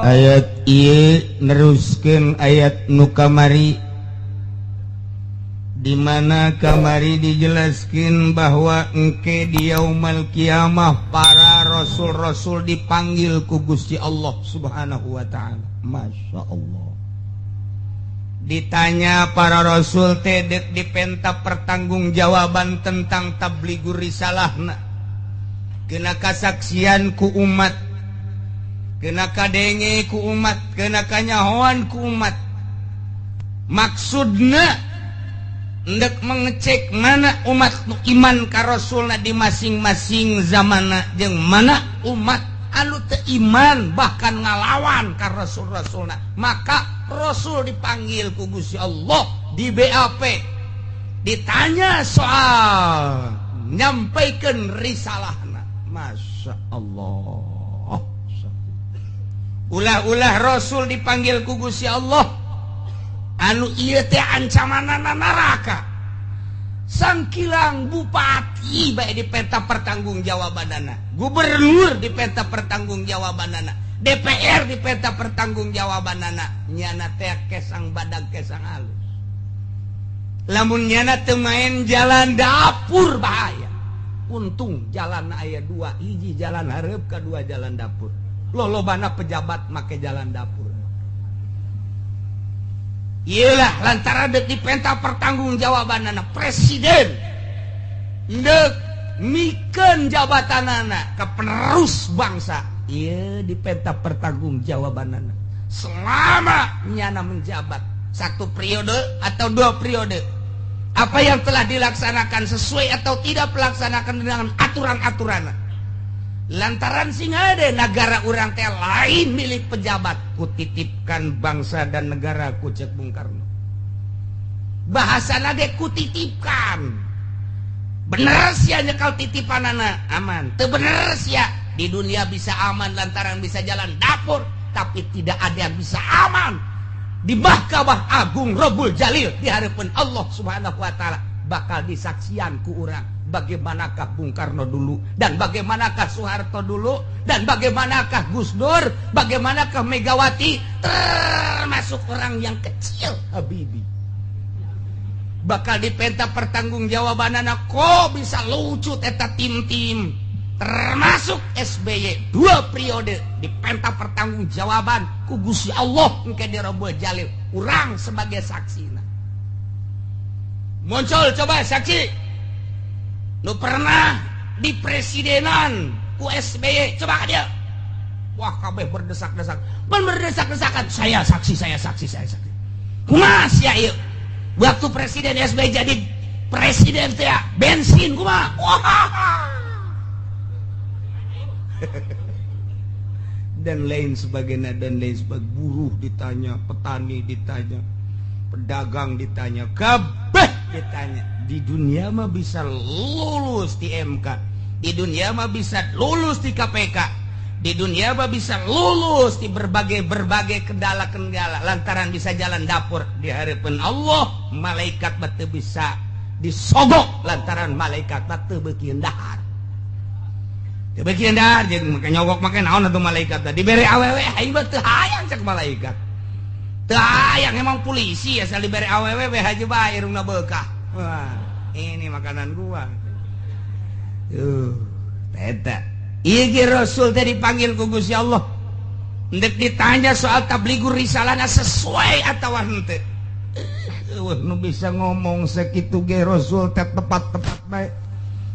Ayat ieu neruskeun ayat nu kamari, di mana kamari dijelaskan bahwa engke di yaumal kiamah para rasul-rasul dipanggil ku Gusti Allah Subhanahu wa Ta'ala. Masya Allah, ditanya para rasul teh, dek dipenta pertanggungjawaban tentang tabligur risalahna, kena kasaksian ku umat, kena kadenge ku umat, kena kanyahoan ku umat. Maksudna ndek mengecek mana umat nu iman ka rasulna di masing-masing zamana jeung mana umat anu teu iman, bahkan ngalawan ka rasul-rasulna. Maka rasul dipanggil ku Gusti Allah di BAP, ditanya soal nyampaikan risalahna. Masya Allah, ulah-ulah rasul dipanggil ku Gusti Allah anu ieu teh ancamanana neraka. Sangkilang bupati bae dipenta pertanggungjawabanana, gubernur dipenta pertanggungjawabanana, DPR dipenta pertanggungjawabanana, nyana teh kesang badag kesang halus. Lamun nyana teu main jalan dapur bahaya. Untung jalan aya dua, hiji jalan hareup, kedua jalan dapur. Lolobana pejabat make jalan dapur. Iyalah, lantaran dek dipenta pertanggungjawabanana, presiden dek mikeun jabatanana ke penerus bangsa. Iya, dipenta pertanggungjawabanana selama nyana menjabat satu periode atau dua periode, apa yang telah dilaksanakan sesuai atau tidak pelaksanakan dengan aturan-aturan. Lantaran sing ada negara urang teh lain milik pejabat, kutitipkan bangsa dan negara ku cek Bung Karno. Bahasa ge kutitipkan. Bener sia nyekal titipanana aman, teu bener sia di dunia bisa aman lantaran bisa jalan dapur, tapi tidak ada yang bisa aman di Mahkamah Agung Robul Jalil di hadapan Allah Subhanahu wa Taala. Bakal disaksian ku urang bagaimanakah Bung Karno dulu dan bagaimanakah Soeharto dulu dan bagaimanakah Gus Dur, bagaimanakah Megawati, termasuk orang yang kecil Habibie bakal dipenta pertanggungjawabanana. Kok bisa lucu eta tim-tim, termasuk SBY dua periode dipenta pertanggungjawaban ku Gusti Allah engke di Robbul Jalil, urang sebagai saksi. Muncul coba saksi nu pernah di presidenan ku SBY, coba dia. Wah, kabeh berdesak-desak, berdesak-desakan, saya saksi, saya saksi, saya saksi. Kumaha sia ieu waktu Presiden SBY jadi presiden teh bensin kumaha? Wah, dan lain sebagainya dan lain sebagainya. Buruh ditanya, petani ditanya, pedagang ditanya, kabeh ditanya. Di dunia mah bisa lulus di MK, di dunia mah bisa lulus di KPK, di dunia mah bisa lulus di berbagai berbagai kendala-kendala lantaran bisa jalan dapur. Di hadapan Allah malaikat batu bisa disogok lantaran malaikat batu beuki dahar. Teu beuki dahar jeung make nyogok make naon atuh malaikat teh? Dibere awewe aing mah teu hayang cek malaikat. Teu hayang, emang polisi asal dibere awewe we haji bae irungna beukah. Wah, ini makanan gua. Tuh, eta. Ieu ge Rasul teh dipanggil ku Gusti Allah. Ndek ditanya soal tabligur risalana sesuai atau henteu. Euweuh nu bisa ngomong sakitu ge. Rasul teh tepat-tepat bae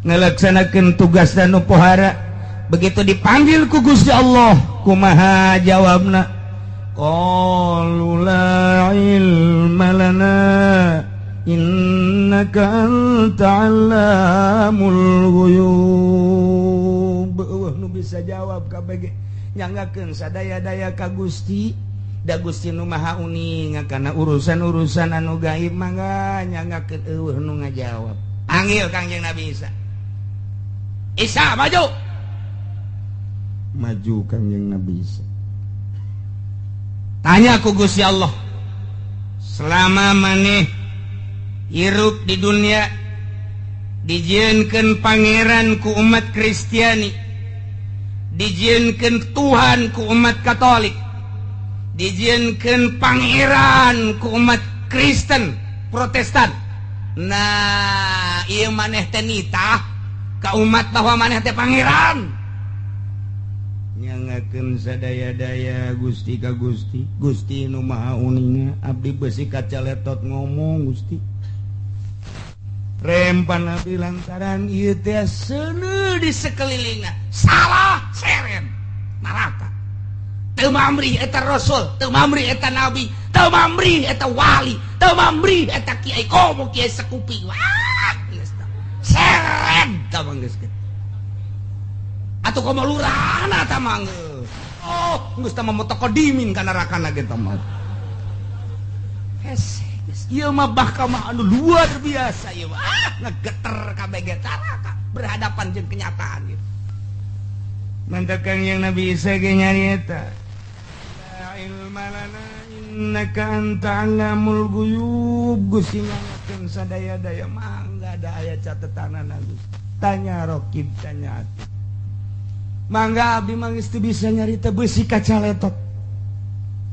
ngelaksanakeun tugas dan nu pohara. Begitu dipanggil ku Gusti Allah, kumaha jawabna? Qalu la ilma lana innaka anta allamul ghuyub. Euweuh nu bisa jawab, kabeh nyanggakeun sadaya-daya ka Gusti, da Gusti nu Maha Uning kana urusan-urusan anu gaib. Mangga nyanggakeun, euweuh nu ngajawab. Panggil Kangjeng Nabi Isa. Isa maju, maju Kangjeng Nabi Isa. Tanya ku Gusti Allah, selama maneh hirup di dunia dijieunkeun pangeran ku umat Kristiani, dijieunkeun Tuhan ku umat Katolik. Dijieunkeun pangeran ku umat Kristen Protestan. Nah, ieu maneh teh nitah ka umat bahwa maneh teh pangeran. Nyangakeun sadaya-daya Gusti ka Gusti, Gusti nu Maha Uninga, abdi beusi kacaletot ngomong Gusti. Rempan abdi lantaran ieu teh seuneu di sekelilingna, salah seren neraka. Teu mamrih eta rasul, teu mamrih eta nabi, teu mamrih eta wali, teu mamrih eta kiai komo kiai sekupi. Wah, geus seren tah mah geus. Atuh komo lurahna tah mah geus. Oh, geus tah mah mutaqaddimin ka nerakana ge tah mah. Hese geus ieu mah bakal mah anu luar biasa ieu mah. Ah, ngegeter kabeh ge neraka berhadapan jeung kenyataan ieu. Mantakan yang Nabi Isa ge nyarieta. Ilma lana innaka anta 'allamul ghuyub. Gusti ngangakeun sadaya-daya mangga da aya catetanana Gusti. Tanya rokib tanya ati. Mangga abdi mah geus teu bisa nyarita beusi kacaletot.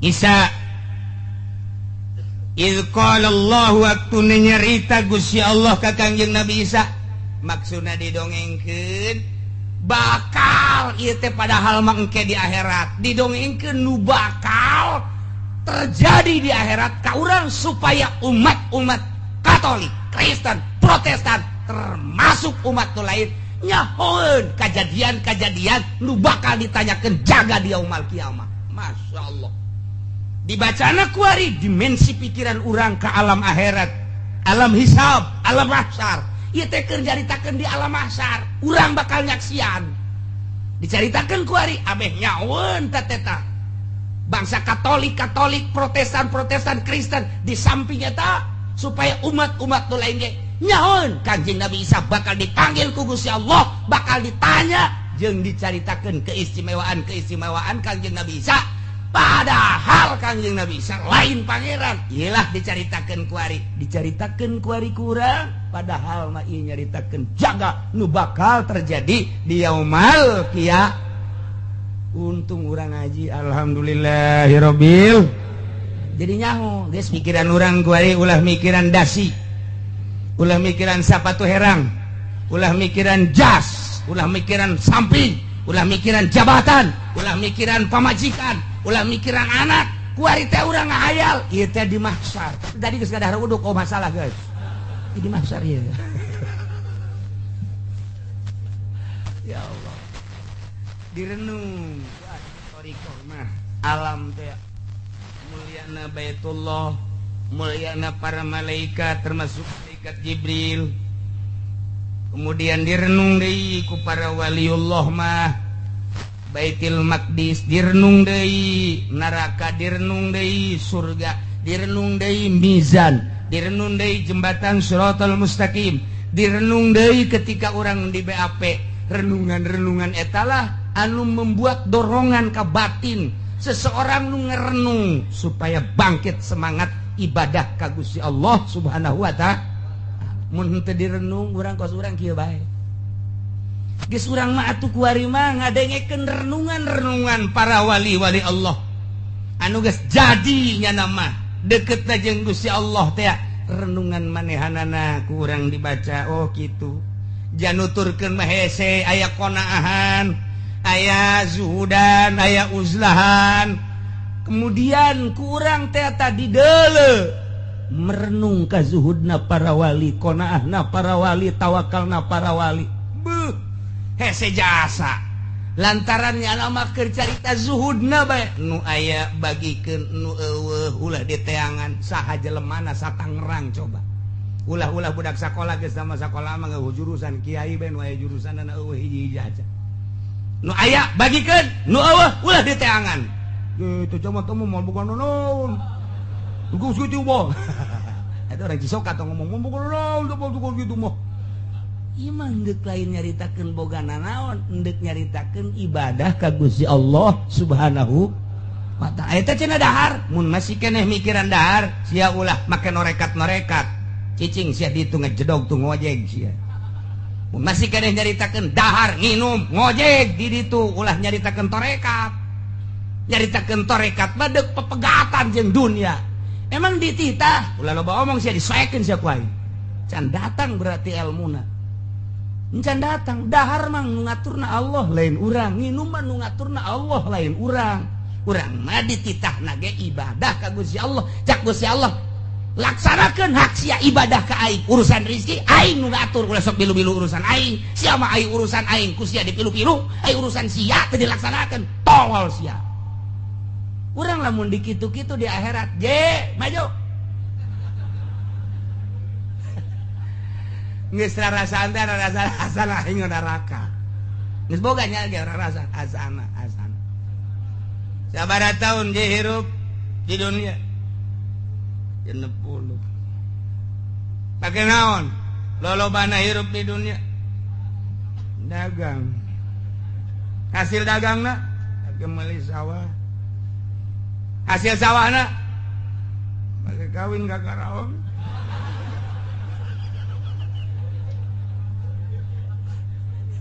Isa iz qala Allah waktu nyarita Gusti Allah ka Kangjeng Nabi Isa, maksudna didongengkeun bakal ieu teh padahal mah engke di akhirat didongengkeun nu bakal terjadi di akhirat ka urang supaya umat-umat Katolik, Kristen, Protestan termasuk umat nu lain nyahoeun kajadian-kajadian nu bakal ditanyakeun jaga di yaumul kiamah. Masya Allah. Dibacana kuari dimensi pikiran urang ke alam akhirat, alam hisab, alam mahsyar. Ieu teh keur nyaritakeun di alam mahsyar, urang bakal nyaksian. Dicaritakeun kuari ameh nyaweun teh teta. Bangsa Katolik, Katolik, Protestan, Protestan, Kristen di samping eta supaya umat-umat nu lain ge nyaweun Kanjeng Nabi Isa bakal dipanggil ku Gusti Allah, bakal ditanya jeung dicaritakeun keistimewaan-keistimewaan Kanjeng Nabi Isa. Padahal Kanjeng Nabi Isa lain pangeran. Iyalah dicaritakeun kuari, dicaritakeun kuari kurang, padahal mah ieu nyaritakeun jaga nu bakal terjadi di yaumal qiyamah. Untung urang ngaji alhamdulillahirabbil. Jadi nyaho geus pikiran urang kuari ulah mikiran dasi, ulah mikiran sapatu herang, ulah mikiran jas, ulah mikiran samping, ulah mikiran jabatan, ulah mikiran pamajikan, ulah mikiran anak. Kuari teh urang ngahayal ieu teh di mahsyar. Tadi geus kadahar uduk oh masalah guys. Di mahsyar ieu. Ya Allah. Direnung thariqah mah alam teh mulyana Baitullah, mulyana para malaikat termasuk malaikat Jibril. Kemudian direnung deui ku para waliullah mah Baitul Maqdis direnung deui, neraka direnung deui, surga direnung deui, mizan direnung deui, jembatan Shiratal Mustaqim direnung deui ketika orang di BAP. Renungan-renungan etalah anu membuat dorongan ke batin seseorang nu ngerenung supaya bangkit semangat ibadah ka Gusti Allah Subhanahu wa ta'ala. Mun henteu direnung urang kos urang kieu bae. Geus urang mah atuh kuari mah ngadengekeun renungan-renungan para wali-wali Allah anu geus jadi nyana mah deketna jeung Gusti Allah teh. Renungan manehanana ku urang dibaca oh kitu. Januturkeun mah hese aya qonaahan, aya zuhudan, aya uzlahan. Kemudian kurang teh tadi deuleu merenung ka zuhudna para wali, qonaahna para wali, tawakalna para wali. Beuh, hese jasa. Lantaran nyana mah keur carita zuhudna bae nu aya bagikeun nu eueuh ulah diteangan saha jelemana satangerang coba. Ulah-ulah budak sakola geus sama sakola mah ngeueuh jurusan kiai bae nu aya jurusanna eueuh hiji-hiji aja. Nu aya bagikeun, nu eueuh ulah diteangan. Gitu cuma temu mau bukan naon. Geus kitu mah. Eta orang Cisoka tong ngomong bukan naon, bukan gitu mah. Ieu mah deuk lain nyaritakeun boga nanaon, deuk nyaritakeun ibadah ka Gusti Allah Subhanahu wa ta'ala. Eta cenah dahar, mun masih keneh mikiran dahar, sia ulah make norekat-norekat. Cicing sia ditu ngejedog tuh ngojeg sia. Mun masih keneh nyaritakeun dahar nginum ngojeg di ditu ulah nyaritakeun torekat. Nyaritakeun tarekat mah deuk pepegatan jeung dunia. Emang dititah ulah loba omong sia disoekeun sia ku aing. Can datang berarti elmuna. Can datang dahar mah nu ngaturna Allah lain urang, nginum mah nu ngaturna Allah lain urang. Urang mah dititahna ge ibadah ka Gusti Allah. Cak Gusti Allah laksanakeun hak sia ibadah ka aing, urusan rezeki aing nu ngatur, ulah sok bilu-bilu urusan aing. Sia mah aing urusan aing ku sia dipilu-pilu, aing urusan sia teu dilaksanakeun, tolol sia. Urang lamun dikitu-kitu di akhirat, je maju. Geus rarasaan teh rarasaan aing neraka. Geus boga nya ge rarasaan asana asana. Sabaraha taun je hirup di dunia? 60. Pake naon? Lolobana hirup di dunia? Dagang. Hasil dagangna pake meuli sawah. Hasil sawahna pake kawin ka karaong.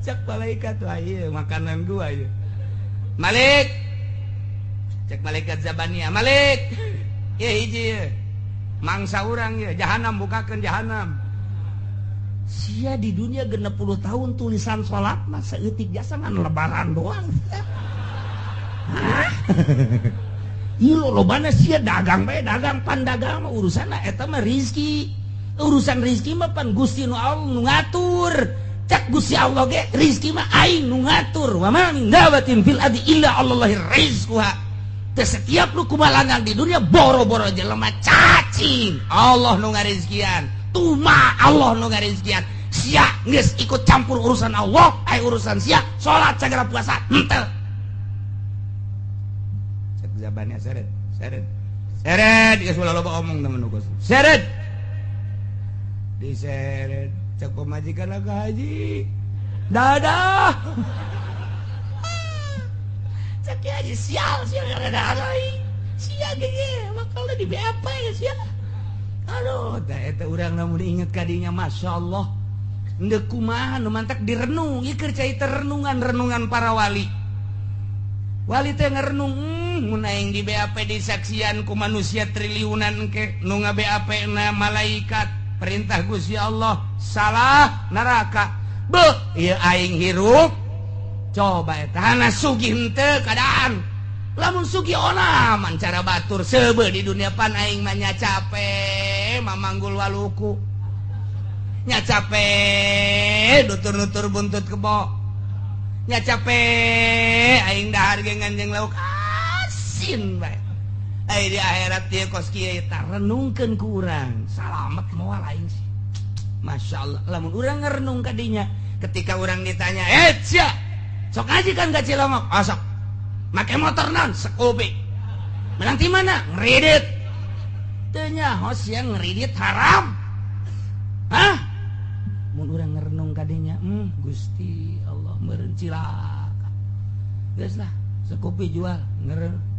Cek malaikat wah ieu makanan gua ieu. Malik. Cek malaikat Zabania, Malik. Ieu hiji ieu. Mangsa urang ieu, jahanam bukakeun jahanam. Sia di dunia 60 tahun tulisan salat mah saeutik jasa ngan lebaran doang. Hah? Ieu lolobana sia dagang bae, dagang pan dagang mah urusanna eta mah rizki. Urusan rizki mah pan Gusti nu Allah nu ngatur. Cak Gusti Allah ge rizki mah aing nu ngatur. Wa ma min dabatin fil ardi illa Allahir rizquha. Teu setiap nu kumalangang di dunia boro-boro jelema cacing Allah nu ngarizkian, tuma Allah nu ngarizkian. Sia geus ikut campur urusan Allah, ai urusan sia salat sagala puasa henteu. Cek zabannya seret, seret. Seret geus ulah loba omong teman nu seret. Diseret cek pamajikan ka haji. Dadah. Cek haji sial sial dadah sia ge bakal di BAP ya sia. Aduh, tah eta urang lamun diinget ka dinya masyaallah. Endeu kumaha nu mantak direnung, ieu keur carita renungan-renungan para wali. Wali teh ngerenung, mun aing di BAP disaksian ku manusia triliunan engke nu nga-BAP na malaikat perintah Gusti Allah salah neraka. Beuh, ieu aing hirup. Coba eta hana sugih henteu keadaan. Lamun sugih onaman cara batur seubeuh di dunia pan aing mah nya cape mamanggul waluku. Nya cape nutur-nutur buntut kebo. Nya cape aing dahar ge nganjeng lauk asin bae. Ai di akhirat ieu kos kieu eta renungkeun ku urang. Salamet moal aing sih. Masyaallah lamun urang ngerenung ka dinya ketika urang ditanya, "Eh sia, sok ngaji kan ka Cilongok?" "Oh, sok." "Make motor naon?" "Scoopy." "Menang ti mana?" "Ngridit." Teu nyaho sia ngridit haram. Hah? Mun urang ngerenung ka dinya, Gusti Allah meureun cilaka. Geus lah, Scoopy jual,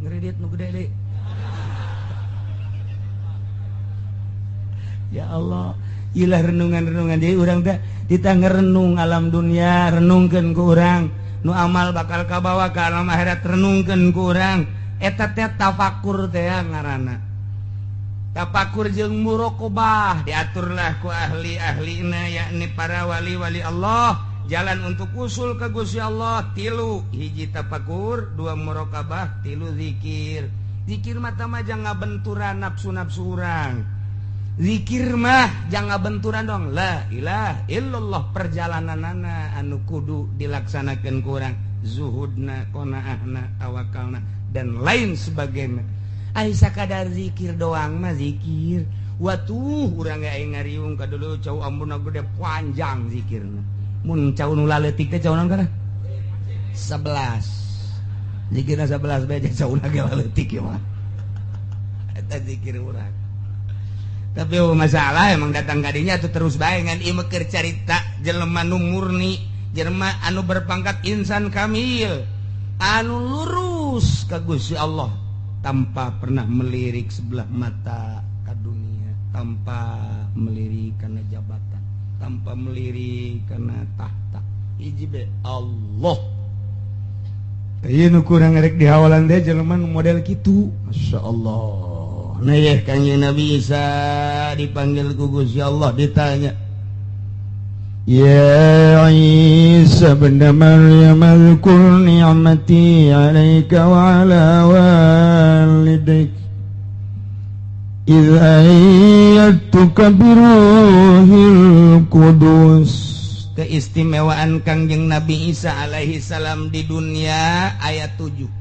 ngridit nu gede deui. Ya Allah, ilah renungan-renungan deui urang teh ditah ngerenung alam dunia, renungkeun ku urang. Nu amal bakal kabawa ka alam akhirat renungkeun ku urang. Eta teh tafakur teh ngaranna. Tafakur jeung muraqabah diaturlah ku ahli-ahlina yakni para wali-wali Allah. Jalan untuk usul ke Gusti Allah tilu, hiji tafakur, dua muraqabah, tilu zikir. Zikir mah tah mah jangan ngabenturan nafsu-nafsu urang. Zikir mah jangan benturan dong. La ilaha illallah perjalananana anu kudu dilaksanakeun ku urang, zuhudna, qanaahna, tawakalna dan lain sebagainya. Ai sakadar zikir doang mah zikir. Watuh urang ge aing ngariung ka dulu cau ambuna gede panjang zikirna. Mun cau nu laletik teh cau naon kana? 11. Zikirna 11 bae cauna ge laletik ieu mah. Eta zikir urang. Tapi masalah emang datang kadinya tuh terus bae ngan ieu mah keur carita jelema nu murni, jelema anu berpangkat insan kamil, anu lurus ka Gusti Allah tanpa pernah melirik sebelah mata ka dunia, tanpa melirik kana jabatan, tanpa melirik kana tahta. Hiji be Allah. Ieu nu kurang rek dihawalan teh jelema nu model kitu. Masya Allah. Nah ya, Kangjeng Nabi Isa dipanggil ku Gusti Allah, ditanya, "Ya Isa ibn Maryam, اذكر نعمتي عليك وعلى والديك إذ أيدتك بروح القدس." Keistimewaan Kangjeng Nabi Isa alaihi salam di dunia aya 7.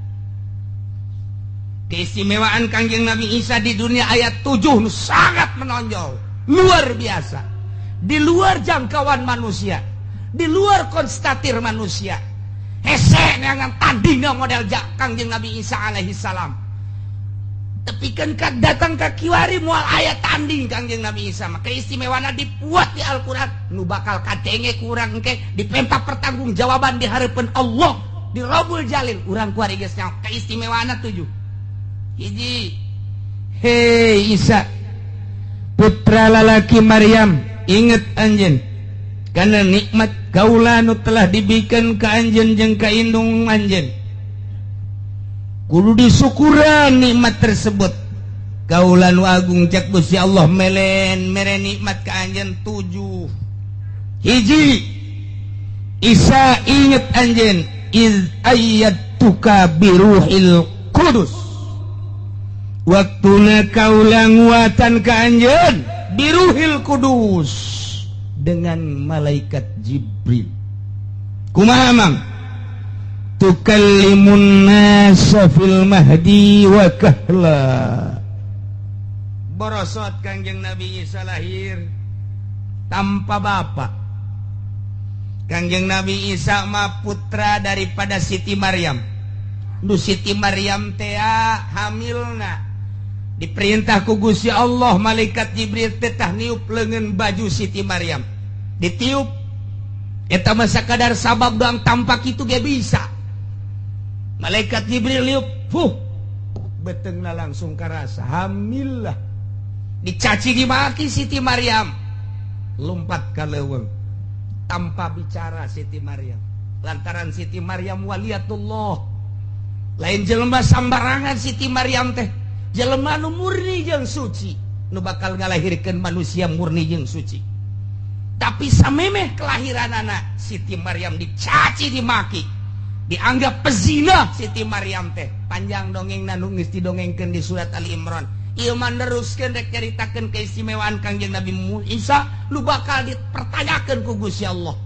Keistimewaan Kangjeng Nabi Isa di dunia aya 7, nu sangat menonjol, luar biasa, di luar jangkauan manusia, di luar konstatir manusia. Hese neangan tandingna model Kangjeng Nabi Isa alaihi salam. Tapi kan datang ke kiwari moal aya tanding Kangjeng Nabi Isa mah. Keistimewaan dibuat di Al-Qur'an, nu bakal kadenge kurang ke dipenta pertanggungjawaban di hadapan Allah di Robul Jalil. Urang kuari geus nyaho keistimewaan tujuh. Hiji, hei Isa, putra lalaki Maryam, inget anjeun karena nikmat kaula nu telah diberikan ke anjeun jeung ka indung anjeun. Kudu disyukuran nikmat tersebut. Kaula nu agung, cek Gusti Allah, melen mere nikmat ka anjeun tujuh. Hiji, Isa, inget anjeun, إذ أيدتك بروح القدس, waktuna kaula nguatan ka anjeun بروح القدس, dengan malaikat Jibril. Kumaha, Mang? تكلم الناس في المهد وكهلا. Borosot Kangjeng Nabi Isa lahir tanpa bapak. Kangjeng Nabi Isa mah putra daripada Siti Maryam. Nu Siti Maryam tea hamilna diperintah ku Gusti Allah, malaikat Jibril tetah niup lengan baju Siti Maryam. Ditiup eta mah sakadar sabab doang, tampak itu ge bisa. Malaikat Jibril niup, fuh, betengna langsung karasa hamil lah. Dicaci dimaki Siti Maryam, lompat ka leuweung tanpa bicara Siti Maryam, lantaran Siti Maryam waliyatullah, lain jelema sambarangan. Siti Maryam teh jelema nu murni jeung suci, nu bakal ngalahirkeun manusia murni jeung suci. Tapi samemeh kelahiran anak, Siti Maryam dicaci dimaki, dianggap pezina Siti Maryam teh. Panjang dongeng nu geus didongengkeun di surat Ali Imran. Ieu mah neruskeun rek nyaritakeun keistimewaan Kangjeng Nabi Isa lu bakal dipertanyakeun ku Gusti Allah.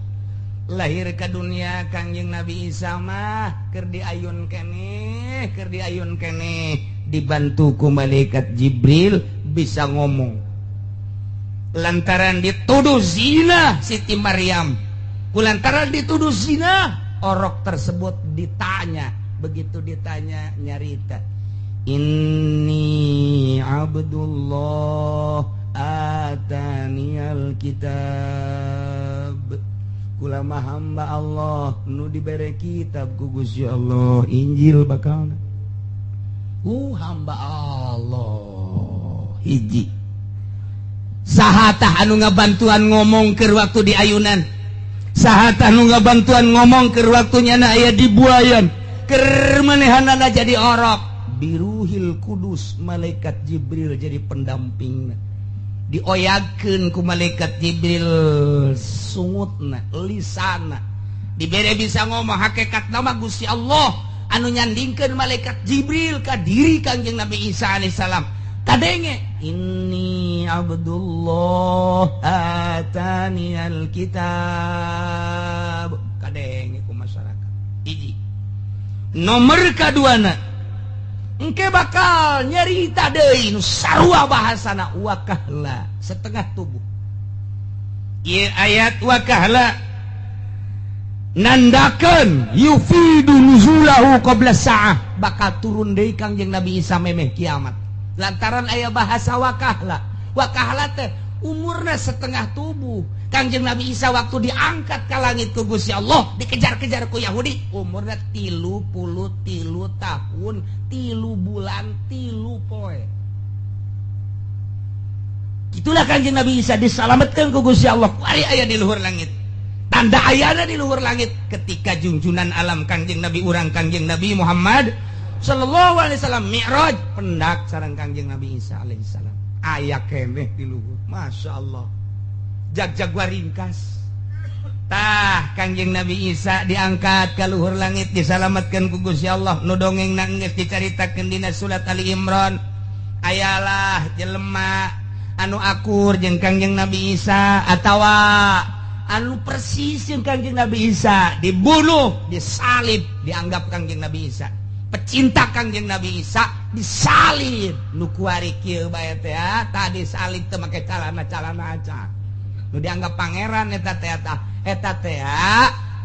Lahir ke dunia Kangjeng Nabi Isa mah keur diayun keneh, keur diayun keneh, dibantu ku malaikat Jibril, bisa ngomong, lantaran dituduh zina Siti Maryam. Kulantaran dituduh zina, orok tersebut ditanya. Begitu ditanya, nyarita, "إني عبد الله آتاني الكتاب." Kula mah hamba Allah nu dibere kitab ku Gusti Allah, Injil bakal. Hamba Allah. Hiji, saha tah anu ngabantuan ngomong ke waktu di ayunan? Saha tah anu ngabantuan ngomong ke waktunya na aya di buayan, keur manehanana jadi orok? بروح القدس, malaikat Jibril jadi pendamping. Dioyagkeun ku malaikat Jibril sungutna, lisana, dibere bisa ngomong. Hakikat nama Gusti Allah anu nyandingkeun malaikat Jibril ka diri Kangjeng Nabi Isa alaihissalam. Kadenge, "إني عبد الله آتاني الكتاب." Kadenge ku masyarakat. Hiji. Nomor kaduana, engke bakal nyerita deui nu sarua bahasana, وكهلا, setengah tubuh. Ieu ayat وكهلا nandakeun يفيد نزوله قبل الساعة, bakal turun deui Kangjeng Nabi Isa memeh kiamat, lantaran aya bahasa وكهلا. وكهلا teh umurna setengah tubuh. Kangjeng Nabi Isa waktu diangkat ke langit ku Gusti Allah, dikejar-kejar ku Yahudi, umurna 33 tahun 3 bulan 3 poe. Itulah Kangjeng Nabi Isa diselamatkan ku Gusti Allah, kuari aya di luhur langit. Tanda ayana di luhur langit ketika junjunan alam Kangjeng Nabi urang, Kangjeng Nabi Muhammad sallallahu alaihi wasallam, Mi'raj pendak sareng Kangjeng Nabi Isa alaihi salam, aya keneh di luhur. Masya Allah, jag-jag ringkas. Tah, Kangjeng Nabi Isa diangkat ke luhur langit, disalamatkan ku Gusti Allah. Nu dongeng nangis dicaritakeun dina surat Ali Imran. Ayalah jelema anu akur jeung Kangjeng Nabi Isa atawa anu persis jeung Kangjeng Nabi Isa dibunuh, disalib, dianggap Kangjeng Nabi Isa pecinta Kangjeng Nabi Isa disalib. Nu kuari kieu bae teh tadi salib teu make calana-calana acan. Nu dianggap pangeran eta teh, eta teh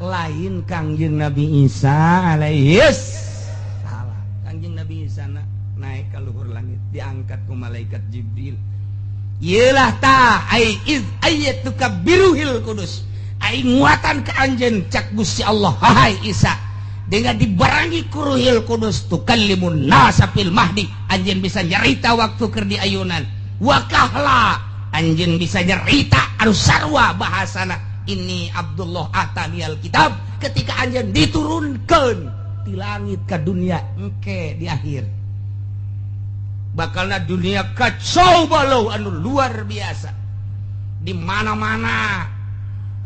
lain Kangjeng Nabi Isa alaihi salam. Kangjeng Nabi Isa naik ke luhur langit, diangkat ku malaikat Jibril. Iyalah ta ai iz ayyatuka biruhil kudus, ai nguatan ke anjeun, cak Gusti Allah, "Hai Isa, dengan dibarengi ku Ruhil Kudus, tukallimun nasa fil mahdi, anjeun bisa nyarita waktu keur di ayunan, wa kahla, anjeun bisa nyarita anu sarua bahasana, ini Abdullah ataniyal kitab." Ketika anjeun diturunkan di langit ke dunia, engke di akhir bakalna dunia kacau balau anu luar biasa, di mana-mana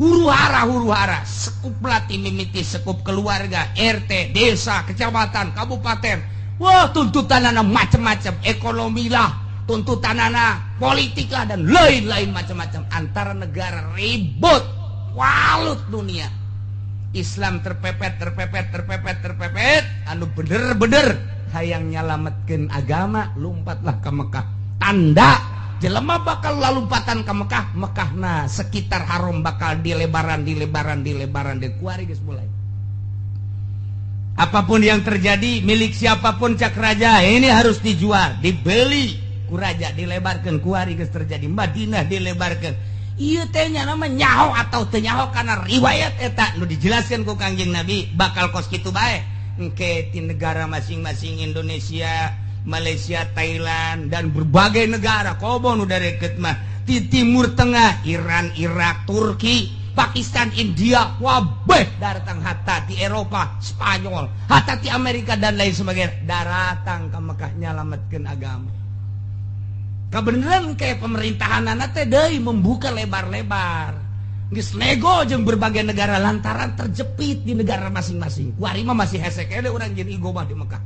huru hara, huru hara, sekup latih mimiti sekup keluarga, RT, desa, kecamatan, kabupaten. Wah, tuntutan anak macam-macam, ekonomi lah tuntutan anak, politik lah, dan lain-lain macam-macam, antara negara ribut, walut dunia Islam terpepet, terpepet, terpepet, terpepet. Anu bener-bener hayang nyalametkeun agama lompatlah ke Mekah. Tanda jelema bakal lalumpatan ke Mekah, Mekah nah sekitar haram bakal dilebaran, dilebaran, dilebaran, di kuari geus mulai. Apapun yang terjadi, milik siapapun, cak raja ini harus dijual, dibeli ku raja, dilebarkan. Kuari geus terjadi Madinah dilebarkan. Ieu teh nya nama nyaho atau teu nyaho, karena riwayat eta nu dijelaskan ku Kangjeng Nabi bakal kos kitu bae. Engke di negara masing-masing, Indonesia, Malaysia, Thailand, dan berbagai negara komo nu deket mah di Timur Tengah, Iran, Irak, Turki, Pakistan, India, wabeh datang, hatta di Eropa, Spanyol, hatta di Amerika dan lain sebagainya, daratang ke Mekah nyalametkeun agama. Kebenaran kayak pemerintahan anak teh deui membuka lebar-lebar. Geus nego jeung berbagai negara lantaran terjepit di negara masing-masing. Kuari mah masih hese keneh urang jeung iqomah di Mekah.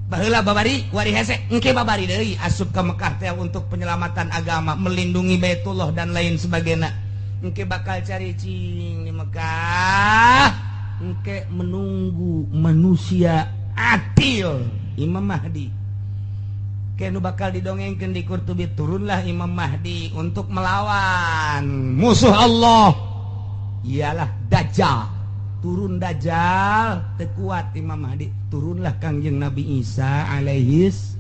Baheula babari kuari hese, engke babari deui asup ke Mekah teh untuk penyelamatan agama, melindungi Baitullah dan lain sebagainya. Engke bakal cari cing di Mekah. Engke menunggu manusia adil, Imam Mahdi. Kenu bakal didongengkan di Qurtubi, turunlah Imam Mahdi untuk melawan musuh Allah, ialah Dajjal. Turun Dajjal, tekuat Imam Mahdi, turunlah Kangjeng Nabi Isa alaihis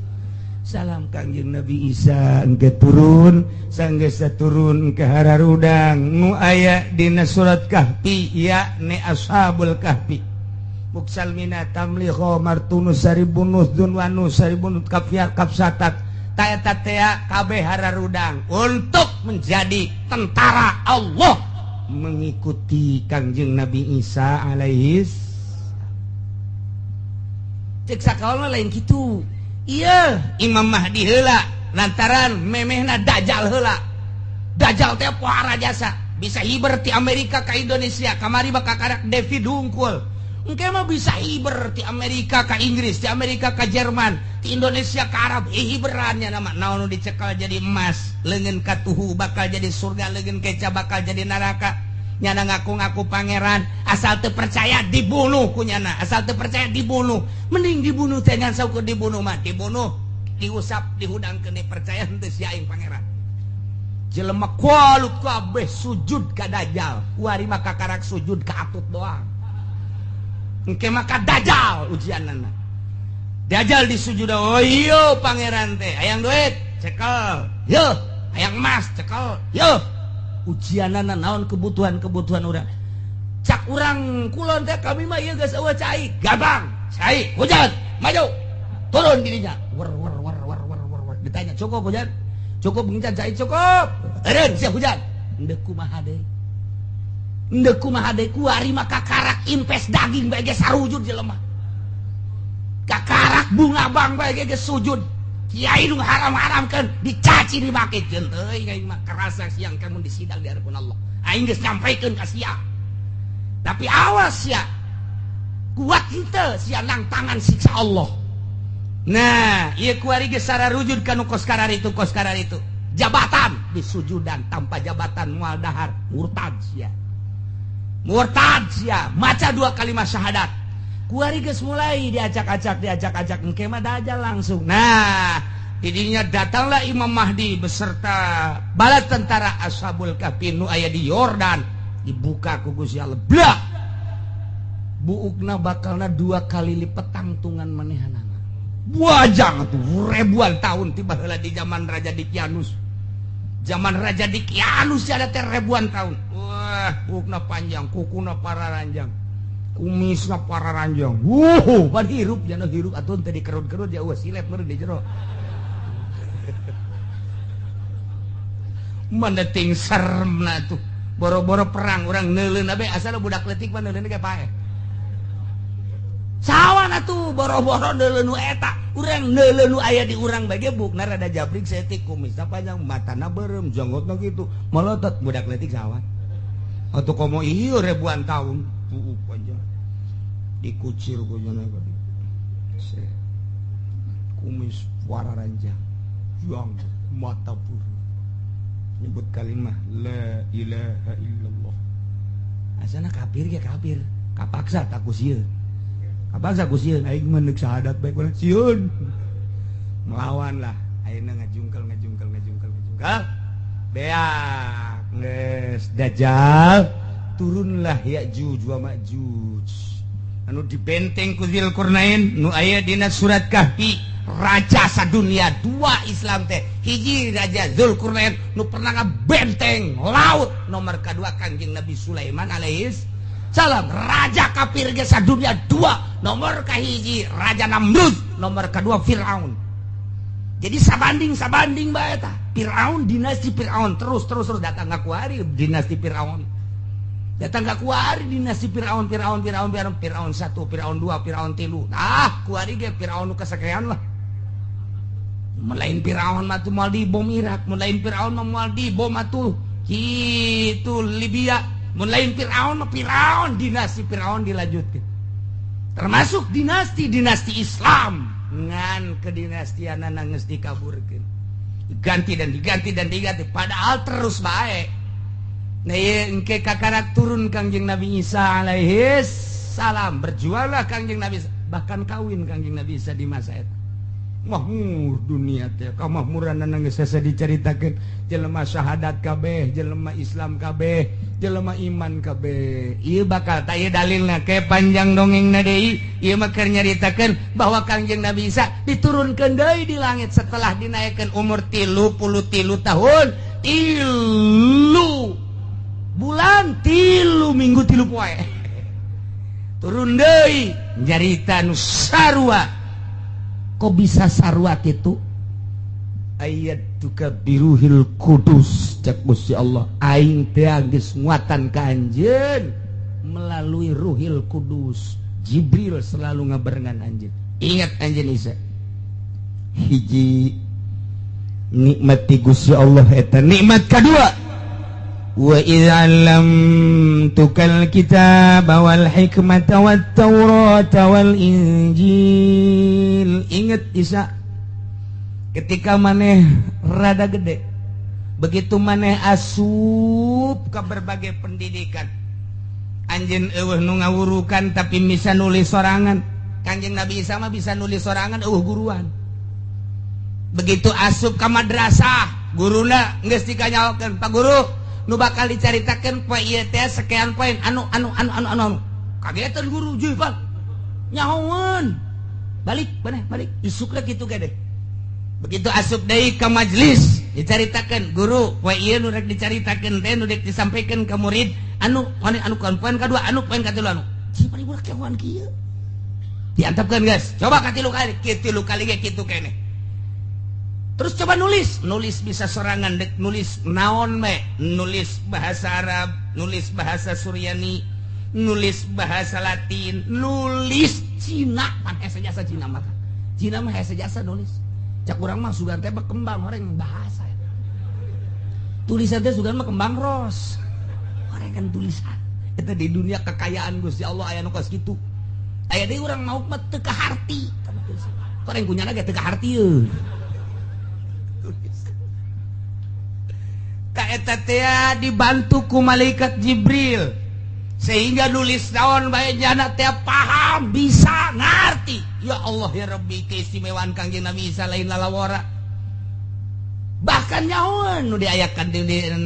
salam. Kangjeng Nabi Isa engke turun, sanggeus turun ke hararudang nu aya dina surat Kahfi, ya ne Ashabul Kahfi, Muksalmina, Tamliho, Martunus, Saribunus, Dunwanus, Saribunus, Kafia, Kapsatat, Taeta tea, kabeh hararudang untuk menjadi tentara Allah mengikuti Kangjeng Nabi Isa alaihis. Cek sakaol lain gitu. Iya, Imam Mahdi heula lantaran memehna Dajjal heula. Dajjal teh pohara jasa, bisa hiber ti Amerika ke Indonesia. Kamari bakal karak David hungkul. Engke mah bisa hiber ti Amerika ke Inggris, ti Amerika ke Jerman, ti Indonesia ke Arab. Hiberannya nama naon nu dicekal jadi emas, leungeun katuhu bakal jadi surga, leungeun keca bakal jadi neraka. Nyana ngaku-ngaku pangeran, asal teu percaya dibunuh ku nyana, asal teu percaya dibunuh. Mending dibunuh teh ngan saukur dibunuh mah, dibunuh, diusap, dihudangkeun, percaya henteu si aing pangeran. Jelema kualut kabeh sujud ka Dajjal, kuari mah kakarak sujud ka atut doang. Engke maka Dajjal ujianana. Dajjal disujud, oh iya pangeran teh, hayang duit, cekel. Yo, hayang emas, cekel. Yo. Ujianana naon kebutuhan-kebutuhan urang. Cak urang kulon teh kami mah ieu geus eueuh cai, gabang, cai, hujan, maju. Turun dirinya. Wer wer wer wer wer wer wer. Ditanya, "Cukup hujan?" "Cukup ngincan cai cukup." Eureun sia hujan. Endek kumaha deui? Ndek kumaha deui kuari mah kakarak impes daging bae ge sarujud jelema. Kakarak bunga bang bae ge sujud. Kiai nu haram-haramkeun dicaci dimaki jeung teuing aing mah kerasa siang kamu disidang di hadapan Allah. Aing geus nyampaikeun ka sia. Tapi awas ya, kuat henteu sia nang tangan siksa Allah. Nah, ieu kuari geus sararujud ka nu kos kararitu kos kararitu. Jabatan disujudan tanpa jabatan moal dahar murtad sia. Murtad sia, maca dua kalimat syahadat. Kuari geus mulai diacak-acak diacak-acak engke mah dajal langsung. Nah, didinya datanglah Imam Mahdi beserta bala tentara Ashabul Kahfi nu aya di Yordan, dibuka ku Gusti Allah. Blah. Buukna bakalna dua kali lipat tangtungan manehanana. Buajang tuh ribuan tahun tiba heula di zaman Raja Dikianus. Zaman Raja Dikianus ada teh ribuan tahun. Wah, buukna panjang, kukuna pararanjang. Kumisna pararanjang. Wuh, pan hirup jana hirup atuh teh dikerut-kerut ya eueuh silet meureun di jero. Mana ting seremna tuh. Boro-boro perang urang neuleun bae asal budak leutik mah neuleun ge paeh. Sawan atuh boro-boro neuleun nu eta, urang neuleun nu aya di urang bae ge bukna rada jabrik saeutik kumisna panjang, matana beureum, janggotna kitu, molotot budak leutik sawan. Atuh komo ieu ribuan tahun buuk panjang. Dikucir ku jana tadi. Kumis wararanjang, janggot mata beureum. Nyebut kalimah la ilaha illallah. Asana kafir ge kafir, kapaksa tak ku sieun. Kapaksa ku sieun aing mah neuk syahadat bae ku sieun. Melawan lah, ayeuna ngajungkel ngajungkel ngajungkel ngajungkel. Beak geus dajjal turunlah Ya'juj wa Ma'juj. Anu dibenteng ku Dzulqarnain nu aya dina surat Kahfi. Raja sadunia dua Islam teh hiji Raja Dzulqarnain nu pernah ngabenteng laut, nomor kedua Kanjeng Nabi Sulaiman alaihis salam. Raja kafir ge sadunia dua, nomor kahiji Raja Namrud, nomor kedua Firaun. Jadi sabanding sabanding bae tah Firaun, dinasti Firaun terus terus terus datang ka kuari dinasti Firaun, datang ka kuari dinasti Firaun Firaun Firaun Firaun Firaun 1 Firaun 2 Firaun 3. Nah kuari ge Firaun nu kasakean lah. Melain Firaun mah tuh moal dibom Irak, melain Firaun mah moal dibom atuh kitu Libya, melain Firaun mah Firaun dinasti Firaun dilanjutkeun. Termasuk dinasti-dinasti Islam ngan kedinastianana geus dikaburkeun. Diganti dan diganti dan diganti padahal terus bae. Nah ieu engke kakarak turun Kangjeng Nabi Isa alaihi salam, berjuanglah Kangjeng Nabi Isa, bahkan kawin Kangjeng Nabi Isa di masa eta. Mahmur dunia teh kamahmuranana geus hese dicaritakeun, jelema syahadat kabeh, jelema Islam kabeh, jelema iman kabeh. Ieu bakal tah ieu dalilna ke panjang dongengna deui. Ieu mah keur nyaritakeun bahwa Kangjeng Nabi Isa diturunkeun deui di langit setelah dinaikkeun umur 33 tahun, 3 bulan, 3 minggu, 3 poe. Turun deui nyarita nu sarua. Kok bisa sarua kitu? Ayat tuka biruhil kudus cek Gusti Allah, aing teh geus nguatan ka anjeun melalui ruhil kudus. Jibril selalu ngabarengan anjeun. Ingat anjeun Isa, hiji nikmat ti Gusti Allah eta nikmat kadua, wa idz 'allamtukal kitaba wal hikmata wat taurata wal injil. Ingat Isa, ketika maneh rada gede, begitu maneh asup ke berbagai pendidikan, anjeun eueuh nu ngawurukan tapi bisa nulis sorangan. Kanjeng Nabi Isa mah bisa nulis sorangan eueuh guruan. Begitu asup ke madrasah, guruna geus dikanyaokeun, "Pak Guru, nu bakal dicaritakeun poe ieu teh sekian poin anu anu anu anu anu." Kagetan guru, "Juy, Pak. Nyahoeun." Balik, maneh balik. Isukna kitu ge deh. Begitu asup deui ka majelis, dicaritakeun, "Guru, poe ieu nu rek dicaritakeun teh nu rek disampaikan ka murid anu anu anu poin kadua, anu poin katilu anu." Cing paling budak kewan kieu. Diantepkeun geus. Coba katilu kali, katilu kali ge kitu keneh. Terus coba nulis, nulis bisa sorangan dek nulis naon me, nulis bahasa Arab, nulis bahasa Suryani, nulis bahasa Latin, nulis Cina, pan hese jasa Cina mah. Cina mah hese jasa nulis. Cak urang mah sugan teh berkembang orang bahasa. Tulisan teh sugan mah kembang ros. Orang kan tulisan. Eta di dunia kekayaan Gusti Allah aya nu kos kitu. Aya deui urang mauk mah teu kaharti. Orang kunyana ge teu kaharti euy. Eta teh dibantu ku malaikat Jibril sehingga nulis naon bae jana teh paham bisa ngarti. Ya Allah ya Rabbi, keistimewaan Kangjeng Nabi Isa lain lalawara. Bahkan nyahoan nu diayakan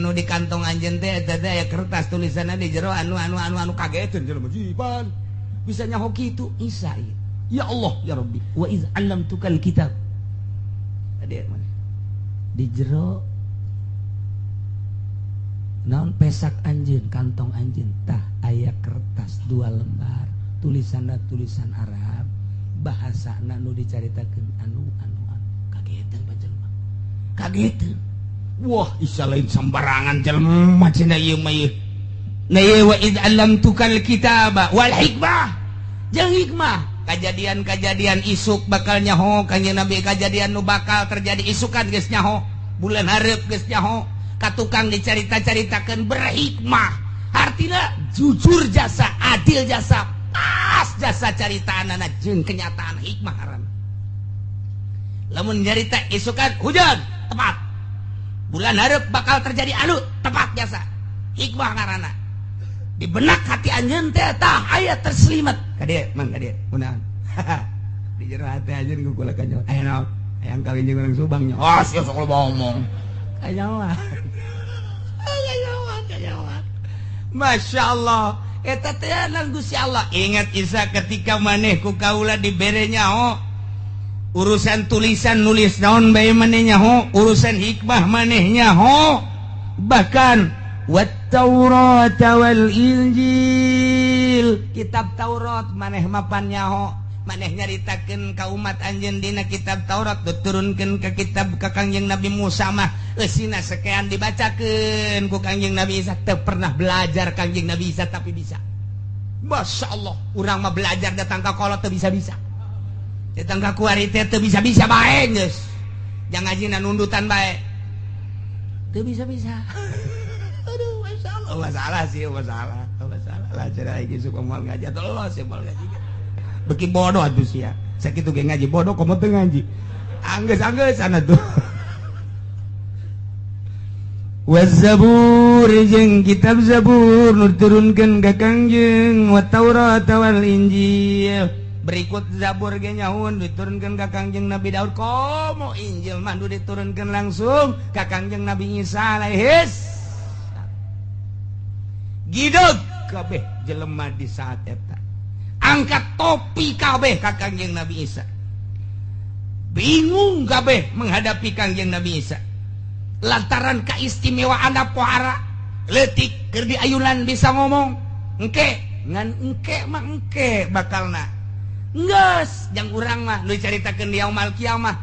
nu di kantong anjeun teh eta teh aya kertas tulisanna di jero anu anu anu anu kageteun jelema jiban bisa nyaho kitu Isa. Ya Allah ya Rabbi, wa iz 'allamtukal kitab. Tadi mana di jero naon pesak anjeun kantong anjeun tah aya kertas 2 lembar tulisanna tulisan Arab bahasana nu dicaritakeun anu anu anu kageteun panjelema kageteun. Wah Isa lain sembarangan jelema cenah ieu mah ieu. Na ieu wa id allamtukal kitaba wal hikmah jeung hikmah kajadian-kajadian isuk bakal nyaho kanjeng Nabi, kajadian nu bakal terjadi isukan geus nyaho, bulan hareup geus nyaho, ka tukang dicarita-caritakeun berhikmah, artinya jujur jasa, adil jasa, pas jasa caritaanana jeung kenyataan hikmah ngaranna. Lamun nyarita isukan hujan tepat, bulan hareup bakal terjadi anu tepat jasa, hikmah ngaranna. Di benak hati anjeun teh tah aya terselimat ka dieu mang ka dieu kunaon di jero hati anjeun ku kula kanyo aya naon hayang kawin jeung urang Subang nya. Oh sia sok loba omong kanyawan kanyawan kanyawan. Masya Allah eta teh nang Gusti Allah. Ingat Isa ketika maneh ku kaula dibere nyaho urusan tulisan nulis naon bae maneh nyaho, urusan hikmah maneh nyaho, bahkan wat Taurat wal Injil, kitab Taurat maneh mapan nyaho, maneh nyaritakeun ka umat anjeun dina kitab Taurat diturunkeun ka kitab ka Kangjeng Nabi Musa mah eusina sekean dibacakeun ku Kangjeng Nabi Isa. Teu pernah belajar Kangjeng Nabi Isa tapi bisa. Masya Allah, urang mah belajar datang ka kolot teu bisa-bisa, datang ka kuari teh teu bisa-bisa bae geus, jangan ngajina nundutan bae teu bisa-bisa. Aduh, masya Allah, masalah sih, masalah, masalah lah cara iki suka moal ngaji atau los ya moal ngaji. Beki bodoh atuh sia. Sakitu ge ngaji bodoh komo teu ngaji. Anggeus-anggeus sana tuh. Waz-Zabur jeung kitab Zabur nu diturunkeun ka Kangjeng, wa Taurat wal Injil. Berikut Zabur ge nyaun diturunkeun ka Kangjeng Nabi Daud, komo Injil mah nu diturunkeun langsung ka Kangjeng Nabi Isa alaihis. Gideg kabeh jelema di saat eta angkat topi kabeh ka Kangjeng Nabi Isa, bingung kabeh menghadapi Kangjeng Nabi Isa lantaran keistimewaan pohara leutik keur diayunan bisa ngomong engke ngan engke mah engke bakalna geus jang urang mah nu dicaritakeun di yaumul kiamah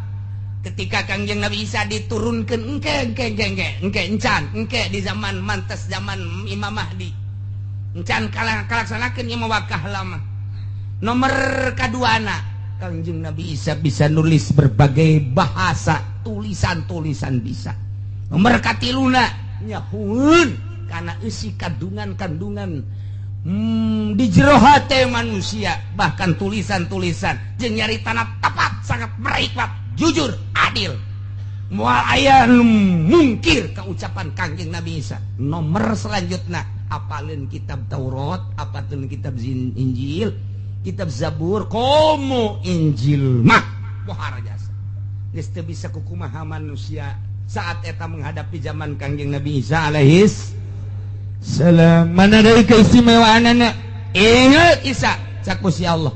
ketika Kangjeng Nabi Isa diturunkeun engke engke engke engke engke encan engke di zaman mantes zaman Imam Mahdi encan kalaksanakeun ieu mah wakah lama. Nomor kaduana Kangjeng Nabi Isa bisa nulis berbagai bahasa, tulisan-tulisan bisa. Nomor katiluna nyahueun kana eusi kandungan-kandungan di jero hate manusia, bahkan tulisan-tulisan jeung nyaritana tepat, sangat berhikmat, jujur, adil. Moal aya nu mungkir ka ucapan Kangjeng Nabi Isa. Nomor selanjutna apaleun kitab Taurat, apaleun kitab Injil, kitab Zabur, komo Injil mah pohara jasa. Geus teu bisa kukumaha manusia saat eta menghadapi zaman Kangjeng Nabi Isa alaihis salam. Mana dari keistimewaanana? Ingat Isa cak Gusti Allah.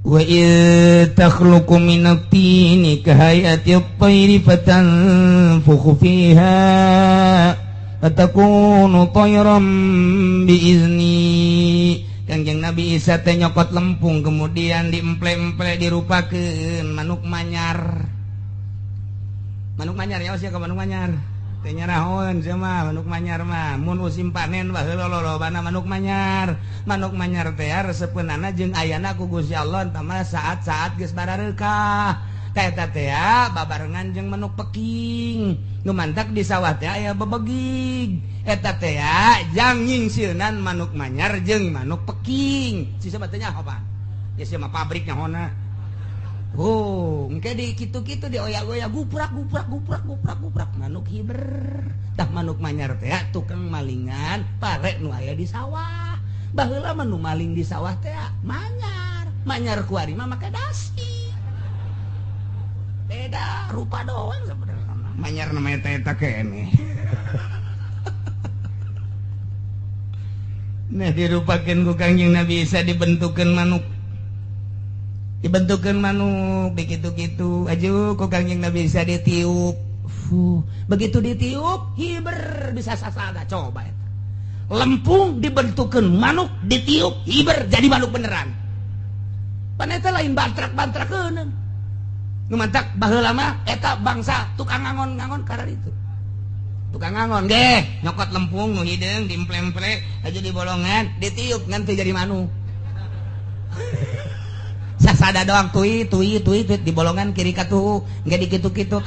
Wa id takhluqu minat tini kahayati at-tayri fatanfukhu fiha fatakunu tayran biizni. Kangjeng Nabi Isa teh nyokot lempung kemudian diemple-emple dirupakeun manuk manyar. Manuk manyar ya sia ka manuk manyar. Teh nyarahoeun sia mah manuk manyar mah mun musim panen baheula lolobana manuk manyar. Manuk manyar teh resepeunana jeung ayana ku Gusti Allah tah mah saat-saat geus barareukah. Teh eta teh babarengan jeung manuk peking. Nu mantak di sawah teh aya bebegig. Eta teh jang nyingsilnan manuk manyar jeung manuk peking. Si sahabat teh nyaho pan. Ya sia mah pabrik nyahona. Oh, engke di kitu-kitu di oyak-oyak guprak guprak guprak guprak guprak manuk hiber. Tah manuk manyar teh tukang malingan pare nu aya di sawah. Baheula mah nu maling di sawah teh manyar. Manyar kuari mah make dasi. Beda rupa doang sebenarnya. Manyar namanya teh eta keneh. Nah dirupakeun ku Kangjeng Nabi Isa dibentukeun manuk. Dibentukeun manuk begitu-gitu aju ku Kangjeng Nabi Isa ditiup. Fuh, begitu ditiup hiber bisa sasada coba eta. Lempung dibentukeun manuk ditiup hiber jadi manuk beneran. Pan eta lain bantrak-bantrakeun. Nu mantak baheula mah eta bangsa tukang ngangon-ngangon kararitu. Tukang ngangon ge nyokot lempung nu hideung dimple-emple aja di bolongan ditiup ngan teu jadi manuk. Sasada doang tui tui tui tui di bolongan kiri katuhu nggak dikitu-kitu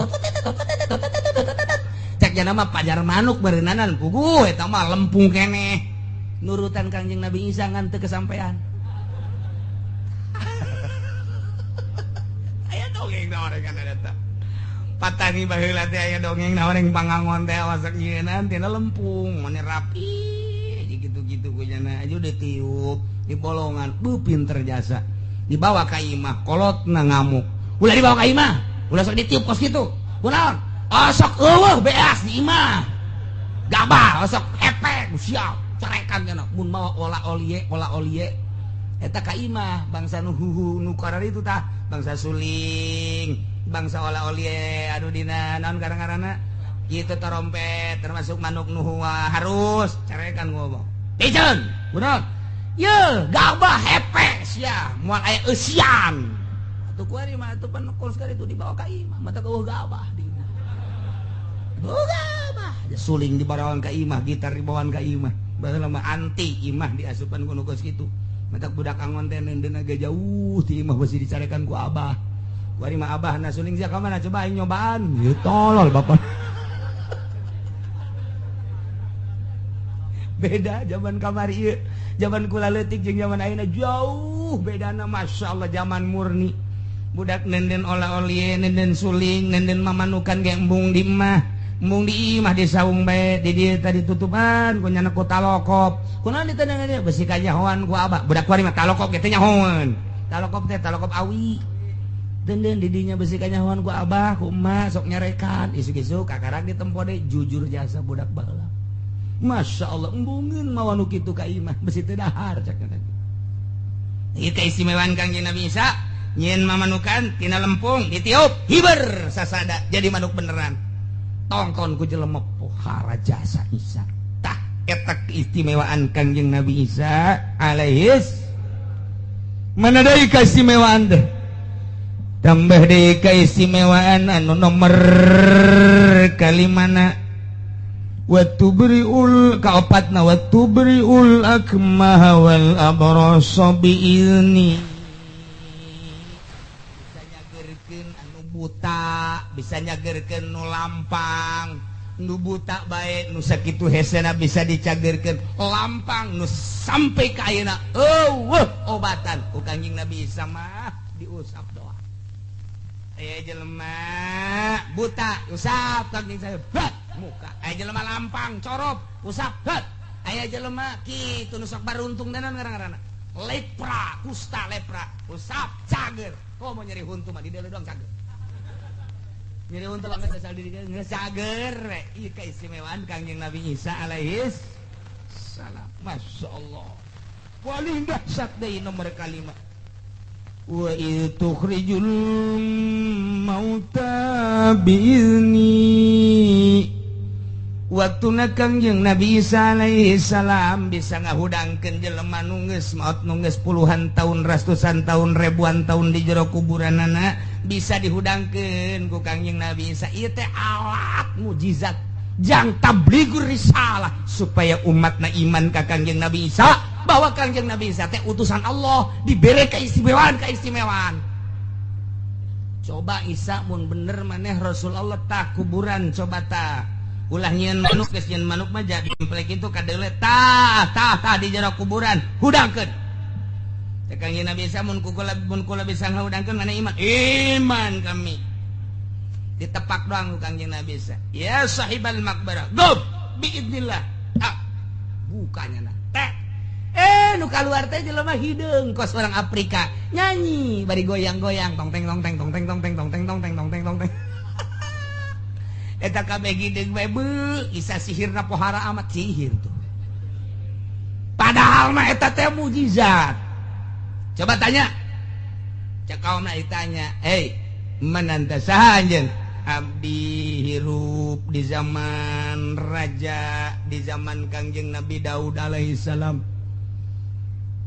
cek jana mah pajar manuk berenanan puguh eta mah lempung keneh nurutan Kangjeng Nabi Isa ngan teu kesampean. Aya dongeng naon kan eta patani baheula teh aya dongeng naon yang pangangon teh wasak nyieunaan tina lempung mane rapi gitu-gitu ku jana aja ditiup di bolongan bu pinter jasa dibawa ka imah kolotna ngamuk ulah dibawa ka imah ulah sok ditiup kos kitu kunaon osok eueuh beas di imah gabah osok hepek siap carekan cenah mun mawa ola olie eta ka imah bangsa nu huhu nu kararitu tah bangsa suling bangsa ola olie anu dina naon garang-garana kitu trompet termasuk manuk nu harus carekan ngomong piceun kunaon ye gabah hepek sia moal aya eusian atuh kuari mah atuh pan kos kali itu dibawa ka imah mata eueuh gabah di imah gabah suling dibawaan ka imah gitar dibawaan ka imah baheula mah anti imah diasupan ku nu kos kitu mata budak angon teh neundeun ge jauh ti imah beusi dicarekan ku abah kuari mah abahna suling sia ka mana coba aing nyobaan ieu tolol bapak. Beda zaman kamari ieu zaman kula leutik jeung zaman ayeuna jauh bedana Masya Allah zaman murni budak nenden ola-olie nenden suling nenden mamanukan ge embung di imah embung di imah di saung bae di dieu tadi tutupan ku nyana ku talokop kunaon ditendengan dieu besi kanyahoan ku abah budak kuari mah talokop ge teh nyahoan talokop teh talokop awi denden di dinya besi kanyahoan ku abah ku emak sok nyarekan isuk-isuk kakarak ditempo deui jujur jasa budak baheula Masya Allah embungeun mawa nu kitu ka imah besi teu dahar cak teh. Ieu keistimewaan Kangjeng Nabi Isa nyieun mamanukan tina lempung ditiup hiber sasada jadi manuk beneran. Tongton ku jelema pohara jasa Isa. Tah eta keistimewaan Kangjeng Nabi Isa alaihis. Mana deui keistimewaan teh? Tambah deui keistimewaan anu nomor kalimana wa tubriul kaopatna wa tubriul akmaha wal abrasa biizni bisa nyagerkeun anu buta bisa nyagerkeun nu lampang nu buta bae nu sakitu hesena bisa dicagerkeun lampang nu sampai ka ayeuna eueuh obatan ku Kangjeng Nabi Isa mah diusap doa aya jelema buta usap Kangjeng saya muka aya jelema lampang corop usap het aya jelema kitu nu sok baruntung danan ngaran-ngaranna lepra kusta lepra usap cager komo nyeri huntu mah di dieu doang cager nyeri huntu mah geus asal di dieu geus cager we ieu keistimewaan Kangjeng Nabi Isa alaihis salam Masya Allah paling dahsyat deui nomor kalima wa tukhrijul mauta biizni Waktuna Kangjeng Nabi Isa alaihi salam bisa ngahudangkeun jelema nu geus maot nu geus puluhan tahun, ratusan tahun, ribuan tahun di jero kuburanana bisa dihudangkeun ku Kangjeng Nabi Isa. Ieu teh alat mujizat jang tabligur risalah supaya umatna iman ka Kangjeng Nabi Isa bahwa Kangjeng Nabi Isa teh utusan Allah, dibere keistimewaan-keistimewaan. Coba Isa mun bener maneh Rasul Allah tah kuburan coba tah. Ulah nyieun manuk, geus nyieun manuk mah jadi templek itu kadeule tah tah tah di jero kuburan hudangkeun. Teh Kangjeng Nabi Isa mun kula bisa ngahudangkeun mana iman? Iman kami. Ditepak doang ku Kangjeng Nabi Isa. Ya sahibal maqbarah, gum biidznillah. Ah, bukanya nah. Teh. Nu kaluar teh jelema hideung kos orang Afrika. Nyanyi bari goyang-goyang tong teng tong teng tong teng tong teng tong teng tong teng tong teng tong teng. Eta kabeh hideung bae beuh, Isa sihirna pohara amat sihir tuh. Padahal mah eta teh mujizat. Coba tanya. Cek kaumna ditanya, "Hei, man anta saha anjeun?" Abdi hirup di zaman raja, di zaman Kangjeng Nabi Daud alaihi salam.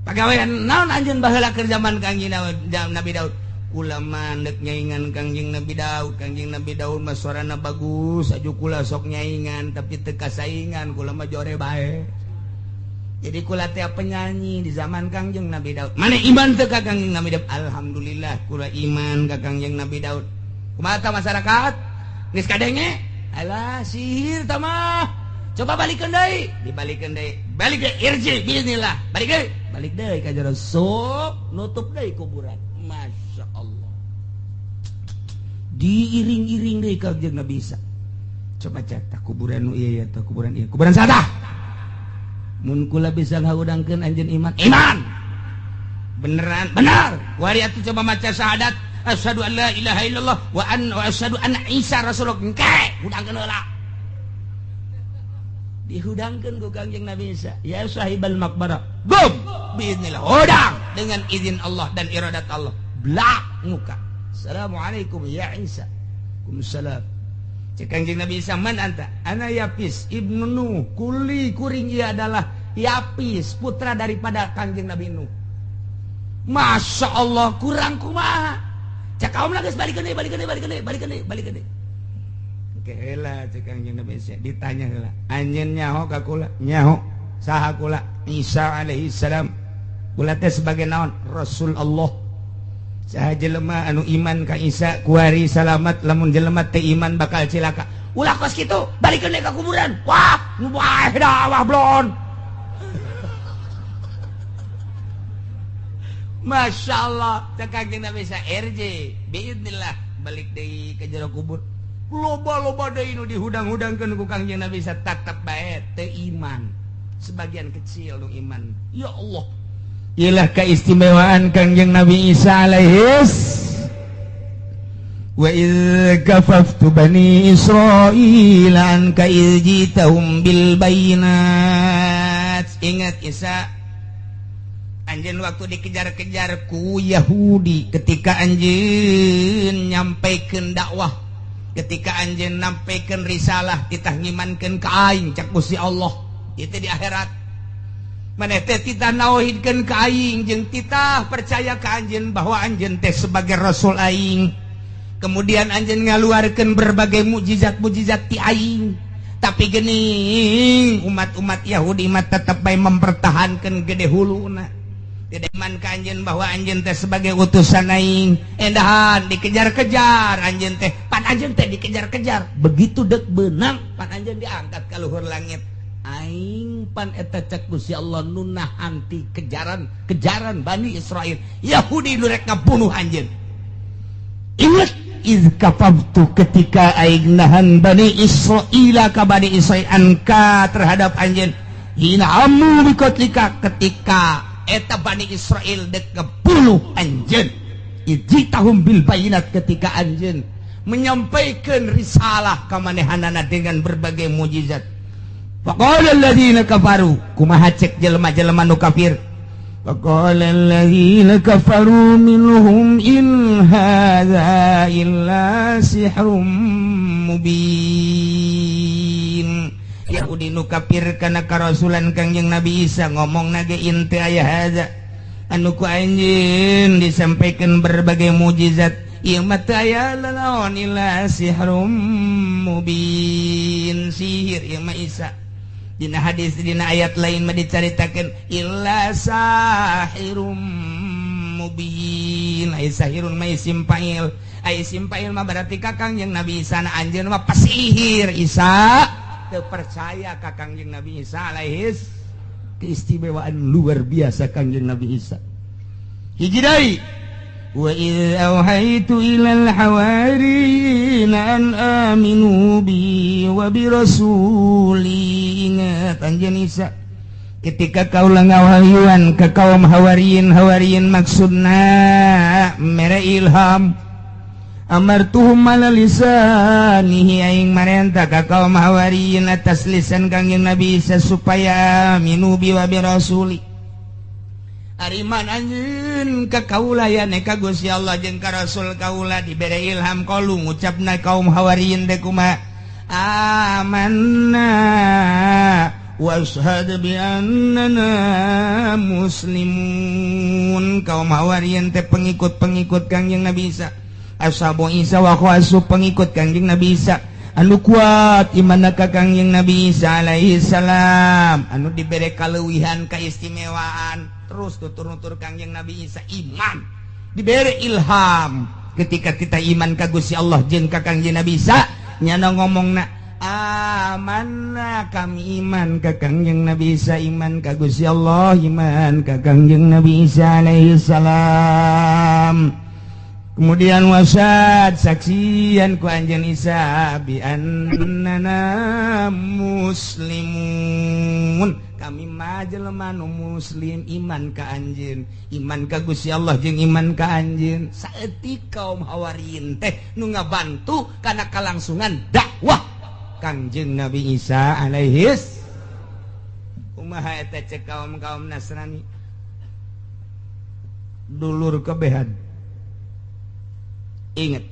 Pagawean naon anjeun baheula keur zaman Kangjeng Nabi Daud? Kula mah deuk nyaingan Kangjeng Nabi Daud. Kangjeng Nabi Daud mah suarana bagus, aju kula sok nyaingan tapi teu kasaingan, kula mah jore bae. Jadi kula teh penyanyi di zaman Kangjeng Nabi Daud. Mana iman teu ka Kangjeng Nabi Daud? Alhamdulillah kula iman ka Kangjeng Nabi Daud. Kumaha tah masyarakat? Geus kadenge? Alah sihir tah mah. Coba balikeun deui, dibalikeun deui. Balik deui, irji biiznillah. Balik deui, balik deui ka jero sok nutup deui kuburan. Masya Allah. Diiring-iring deui ka Kangjeng Nabi Isa. Coba cek tah kuburan nu ieu ya tah kuburan ieu. Kuburan saha? Mun kula bisa ngahudangkeun anjeun iman. Iman. Beneran, benar. Wari atuh coba maca syahadat asyhadu an la ilaha illallah wa an wa asyhadu anna Isa rasulullah. Engke hudangkeun heula. Dihudangkeun ku Kangjeng Nabi Isa. Ya sahibal maqbarah. Gum biiznillah. Hudang dengan izin Allah dan iradat Allah. Blak muka. Assalamualaikum ya Isa. Waalaikumsalam. Cek Kangjeng Nabi Isa, man anta? Ana Yapis ibnu Nuh. Kuli kuring ia adalah Yapis, putra daripada Kangjeng Nabi Nuh. Masya Allah, kurang kumaha. Cek kaum geus balikeun deui, balikeun deui, balikeun deui, balikeun deui, balikeun deui. Oke heula cek Kangjeng Nabi Isa, ditanya heula. Anjeun nyaho ka kula? Nyaho. Saha kula? Isa alaihi salam. Kula teh sebagai naon? Rasul Allah. Saha jelema anu iman ka Isa kuari salamat, lamun jelema teu iman bakal cilaka. Ulah kos kitu, balikeun deui ka kuburan. Wah, wah dah wah blon. Masya Allah, cek Kangjeng Nabi Isa RJ biiznillah balik deui ka jero kubur. Loba-loba deui nu dihudang-hudangkeun ku Kangjeng Nabi Isa tetep bae teu iman. Sebagian kecil nu iman. Ya Allah. Ilah keistimewaan Kangjeng Nabi Isa alaihis. Wa idz kafaftu bani Israil anka idz jitahum bil bayinat. Ingat Isa, anjeun waktu dikejar-kejar ku Yahudi ketika anjeun nyampaikeun dakwah, ketika anjeun nyampaikeun risalah, titah ngimankeun ka aing cak Gusti Allah. Itu di akhirat. Maneh teh titah nauhidkeun ka aing jeung titah percaya ka anjeun bahwa anjeun teh sebagai rasul aing. Kemudian anjeun ngaluarkeun berbagai mukjizat-mukjizat ti aing. Tapi geuning umat-umat Yahudi mah tetep bae mempertahankeun gede huluna. Tidak iman ka anjeun bahwa anjeun teh sebagai utusan aing. Endahan dikejar-kejar anjeun teh, pan anjeun teh dikejar-kejar. Begitu dek beunang pan anjeun diangkat ka luhur langit. Aing pan eta cek Gusti Allah nu nahan ti kejaran-kejaran Bani Israil. Yahudi nu rek ngabunuh anjeun. Ingat iz kafaftu ketika aing nahan Bani Israila ka Bani Israil anka terhadap anjeun. Hina amu bikotlika ketika eta Bani Israil dek ngebunuh anjeun. Ijitahum bil bayinat ketika anjeun menyampaikan risalah ka manehanana dengan berbagai mukjizat. Faqala alladziina kafaru kumaha cek jelema-jelema nu kafir. Faqala alladziina kafaru minhum in hadza illa sihrum mubin. Yahudi nu kafir kana karasulan Kangjeng Nabi Isa, ngomong nage in teu aya haza anu ku anjeun disampaikan berbagai mujizat ieu mah teu aya lalaon illa sihrum mubin, sihir ieu mah Isa. Dina hadis, dina ayat lain mah dicaritakeun illa sahirum mubin. Ai sahirun mah isim fa'il, ai isim fa'il mah berarti ka Kangjeng Nabi Isa na anjeun mah pasihir. Isa teu percaya ka Kangjeng Nabi Isa alaihis. Keistimewaan luar biasa Kangjeng Nabi Isa. Hiji deui, wa idz auhaitu ilal hawariyina an aminu bi wa bi rasuli. Ingat anjeun Isa ketika kaula ngawahyuan ke kaum hawariyin. Hawariyin maksudna mere ilham. Amartuhum ala lisanihi, aing marenta ka kaum hawariyin atas lisan Kangjeng Nabi Isa supaya aminu bi wa bi rasuli. Ari iman anjeun ka kaula ya ka Gusti Allah jeung ka Rasul kaula. Dibere ilham, qalu, ngucapna kaum hawariyin teh kumaha? Amanna washhad bi annana muslimun. Kaum hawariyin teh pengikut-pengikut Kangjeng Nabi Isa, ashabu Isa wa khawasu, pengikut Kangjeng Nabi Isa anu kuat iman ka Kangjeng Nabi Isa alaihi salam, anu dibere kaleuwihan, keistimewaan terus tutur-nutur Kangjeng Nabi Isa iman, dibere ilham. Ketika kita iman ka Gusti Allah jeung ka Kangjeng Nabi Isa, nyana ngomongna amanna, kami iman ka Kangjeng Nabi Isa, iman ka Gusti Allah, iman ka Kangjeng Nabi Isa alaihi salam. Kemudian wasyhad, saksian ku anjeun Isa, bi annana muslimun, kami mah jelema nu muslim, iman ka anjeun, iman ka Gusti Allah jeung iman ka anjeun. Saeutik kaum hawariyin teh nu ngabantu kana kalangsungan dakwah Kangjeng Nabi Isa alaihis. Kumaha eta cek kaum-kaum Nasrani, dulur kebehan? Ingat,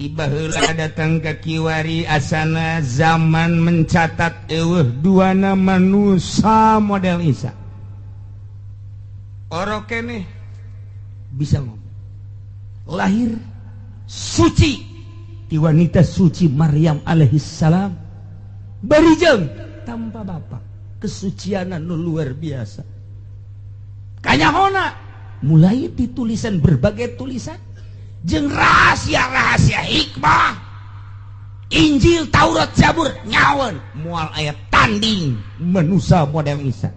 tiba heula datang ke kiwari asana zaman mencatat eueuh duana manusia model Isa. Orok keneh bisa ngomong, lahir suci di wanita suci Maryam alaihi salam, barijeng tanpa bapak, kesucian nu luar biasa. Kanyahona mulai ditulisan berbagai tulisan jeung rahasia-rahasia hikmah Injil, Taurat, Zabur, nyawan moal aya tanding manusia model Isa.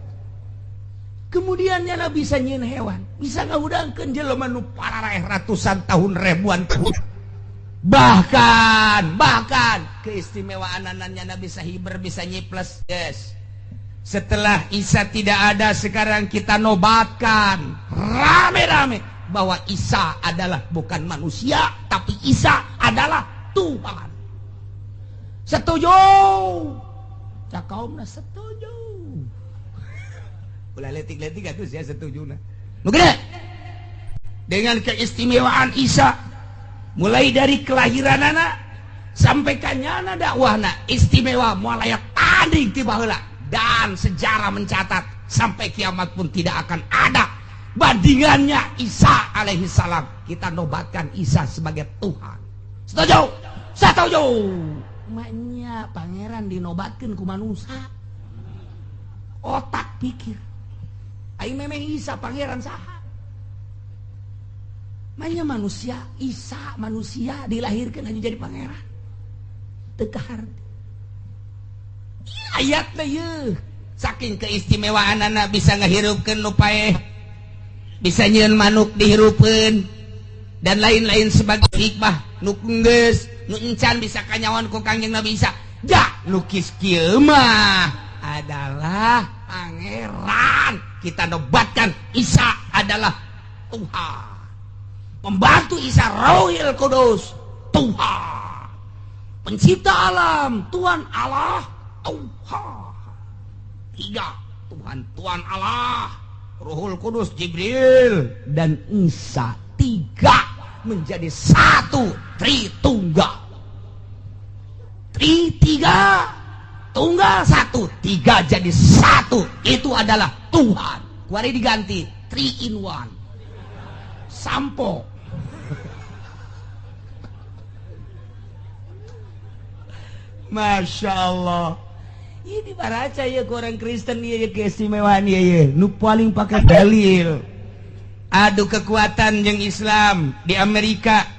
Kemudian nyana bisa nyieun hewan, bisa ngahudangkeun jelema nu pararaeh ratusan tahun, ribuan tahun. Bahkan bahkan keistimewaan nyana bisa hiber, bisa nyiples. Yes, setelah Isa tidak ada, sekarang kita nobatkan rame-rame bahwa Isa adalah bukan manusia, tapi Isa adalah Tuhan. Setuju? Cak kaumna setuju. Ulah letik-letik atuh sia, setuju nah. Nu gede. Dengan keistimewaan Isa mulai dari kelahiran anak sampai kanyana dakwahna istimewa, moal aya tanding ti baheula dan sejarah mencatat sampai kiamat pun tidak akan ada bandingannya Isa alaihi salam. Kita nobatkan Isa sebagai Tuhan. Setuju? Setuju. Maknya pangeran dinobatkan ku manusia, otak pikir. Ayo, memang Isa pangeran saha? Maknya manusia, Isa manusia dilahirkan hanya jadi pangeran. Teu kaharti ayat ye. Saking keistimewaan anak bisa ngehirupkeun nu paeh, bisa nyieun manuk dihirupkeun dan lain-lain sebagai hikmah nu geus nu encan bisa kanyawan ku Kangjeng Nabi Isa. Ja lukis kieu mah adalah pangeran. Kita nobatkan Isa adalah Tuhan. Pembantu Isa Rohil Kudus, Tuhan. Pencipta alam, Tuhan Allah, Tuhan. Tiga Tuhan, Tuhan Allah, Ruhul Kudus, Jibril dan Isa, tiga menjadi satu, Tritunggal. Tri tiga tunggal satu, tiga jadi satu, itu adalah Tuhan. Kuari diganti 3 in 1 sampo. Masya Allah. Ini baraca ya orang Kristen ya keistimewaan ya ya. Nu paling pakai dalil. Adu kekuatan jeung Islam di Amerika.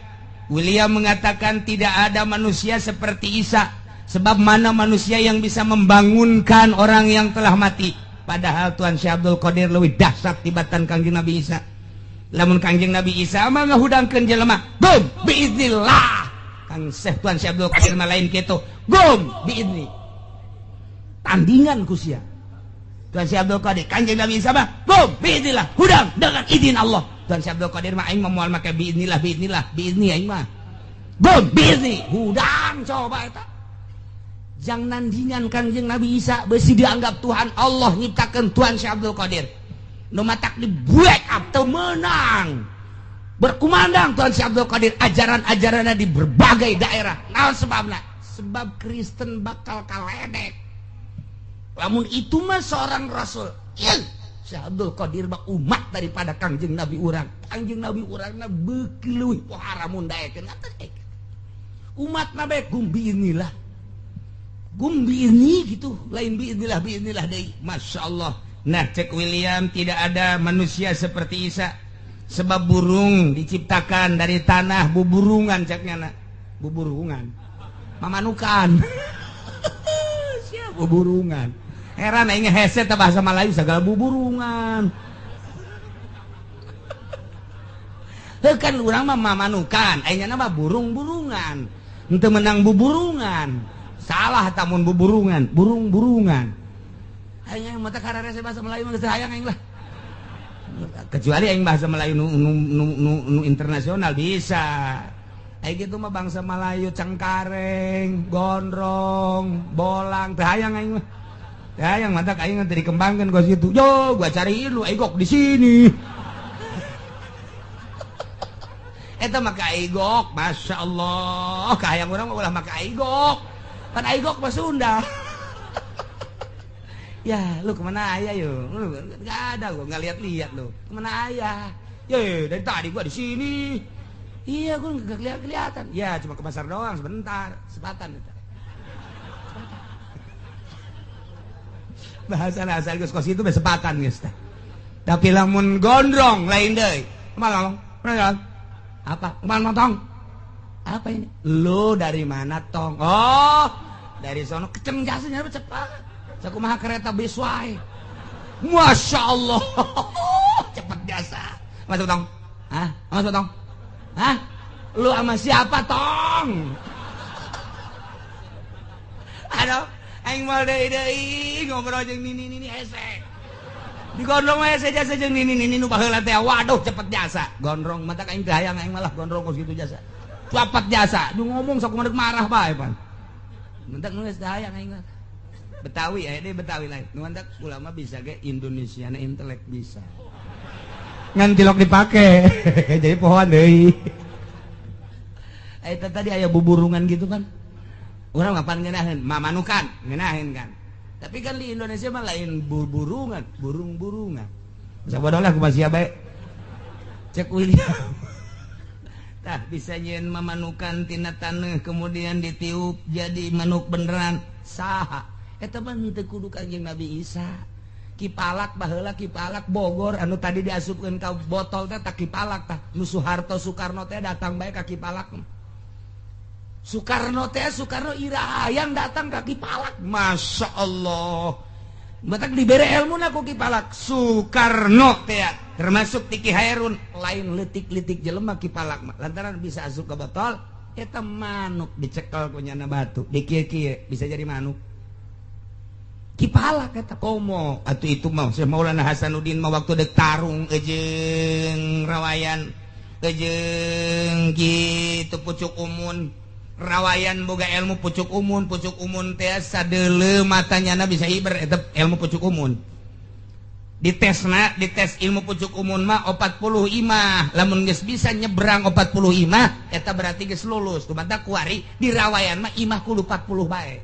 William mengatakan tidak ada manusia seperti Isa. Sebab mana manusia yang bisa membangunkan orang yang telah mati. Padahal Tuhan Syekh Abdul Qadir leuwih dahsyat tibatan Kangjeng Nabi Isa. Lamun Kangjeng Nabi Isa mah ngahudangkeun jelema, gum biiznillah. Kang Syekh Tuhan Syekh Abdul Qadir mah lain kitu. Gum biizni. Tandingan ku sia. Tuhan Syekh Abdul Qadir, Kangjeng Nabi Isa mah gum biiznillah, hudang dengan izin Allah. Tuhan Syekh Abdul Qadir mah aing mah moal make biiznillah, biiznillah, biizni aing mah. Gum biizni, hudang coba eta. Jang nandingan Kangjeng Nabi Isa besi dianggap Tuhan Allah nyiptakeun Tuhan Syekh Abdul Qadir. Nu matak di break up teu meunang. Berkumandang Tuhan Syekh Abdul Qadir ajaran-ajarannya di berbagai daerah. Naon sebabna? Sebab Kristen bakal kaledek. Lamun itu mah seorang rasul. Ieu Syekh Abdul Qadir mah umat daripada Kangjeng Nabi urang. Kangjeng Nabi urangna beuki leuwih pohara mun daekeun. Umat nabe gumbi inilah. Gumbi ini gitu, lain biiznillah biiznillah deui. Masya Allah. Nah cek William tidak ada manusia seperti Isa. Sebab burung diciptakan dari tanah, buburungan ceknya nak. Buburungan. Mamanukan. Siap buburungan. Heran aing hese teh bahasa Melayu segala buburungan. Heuh kan urang mah mamanukan, aing mah burung-burungan. Henteu menang buburungan. Salah tamun buburungan, burung-burungan. Aing mata kararese bahasa Melayu mah geus hayang aing lah. Kecuali aing bahasa Melayu nu internasional bisa. Aing kitu mah bangsa Melayu cengkareng, gondrong, bolang, teu hayang aing mah. Teu hayang matak aing teh dikembangkeun ka situ. Yo, gua cariin lu aigok di sini. Eta mah ka aigok, masyaallah. Kahayang urang mah ulah maka aigok. Pan aigok mah Sunda. Ya, lu kemana ayah yo? Lu nggak ada, gua nggak lihat-lihat lu. Kemana ayah? Ye, dari tadi gua di sini. Iya, gua nggak kelihatan. Ya, cuma ke pasar doang sebentar, sepatan itu. Bahasa asal geus kos itu sepatan geus teh. Tapi lamun gondrong lain deui. Kemana ngomong? Apa? Kemana tong? Apa ini? Lu dari mana tong? Oh, dari sono keceng jasanya cepat. Sakumaha kereta bis wae. Masya Allah. Cepet jasa. Masuk tong. Hah? Masuk tong. Hah? Lu sama siapa tong? Aduh, aing moal deui-deui ngobrol jeung nini-nini hese. Digondrong mah hese jasa jeung nini-nini nu baheula teh. Waduh, cepet jasa. Gondrong mata aing teu hayang aing malah gondrong kos kitu jasa. Cepet jasa. Nu ngomong sakumaha marah bae pan. Mentak geus teu hayang aing mah. Betawi ya, ini Betawi lain. Nu mantak ulama bisa ge Indonesia na intelek bisa. Ngan tilok dipake. Jadi pohoan deui. Eta tadi aya buburungan gitu kan. Urang mah pan ngeunaheun, mamanukan, ngeunaheun kan. Tapi kan di Indonesia mah lain buburungan, burung-burungan. Sabodoh lah kumaha sia bae. Cek William. Tah bisa nyeun mamanukan tina taneuh kemudian ditiup jadi manuk beneran. Saha? Eta mah henteu kudu Kangjeng Nabi Isa. Ki Palak baheula Ki Palak Bogor anu tadi diasupkeun ka botol teh tah Ki Palak tah. Nu Soeharto Soekarno teh datang bae ka Ki Palak. Soekarno teh Soekarno ira hayang datang ka Ki Palak. Masya Allah. Batak dibere ilmu na ku Ki Palak. Soekarno teh termasuk Tiki Hairun lain leutik-leutik jelema Ki Palak mah. Lantaran bisa asup ka botol eta manuk dicekel ku nyana batu. Dikieu-kieu bisa jadi manuk. Ki Palak eta komo atuh itu mah Syekh Maulana Hasanuddin mah waktu dek tarung jeung rawayan jeung kitu pucuk umun rawayan boga ilmu pucuk umun teh sadeuleu matanyana bisa hiber eta ilmu pucuk umun. Ditesna, dites ilmu pucuk umun mah 40 imah. Lamun geus bisa nyebrang 40 imah, eta berarti geus lulus. Kumaha kuari dirawayan mah imah kudu 40 bae.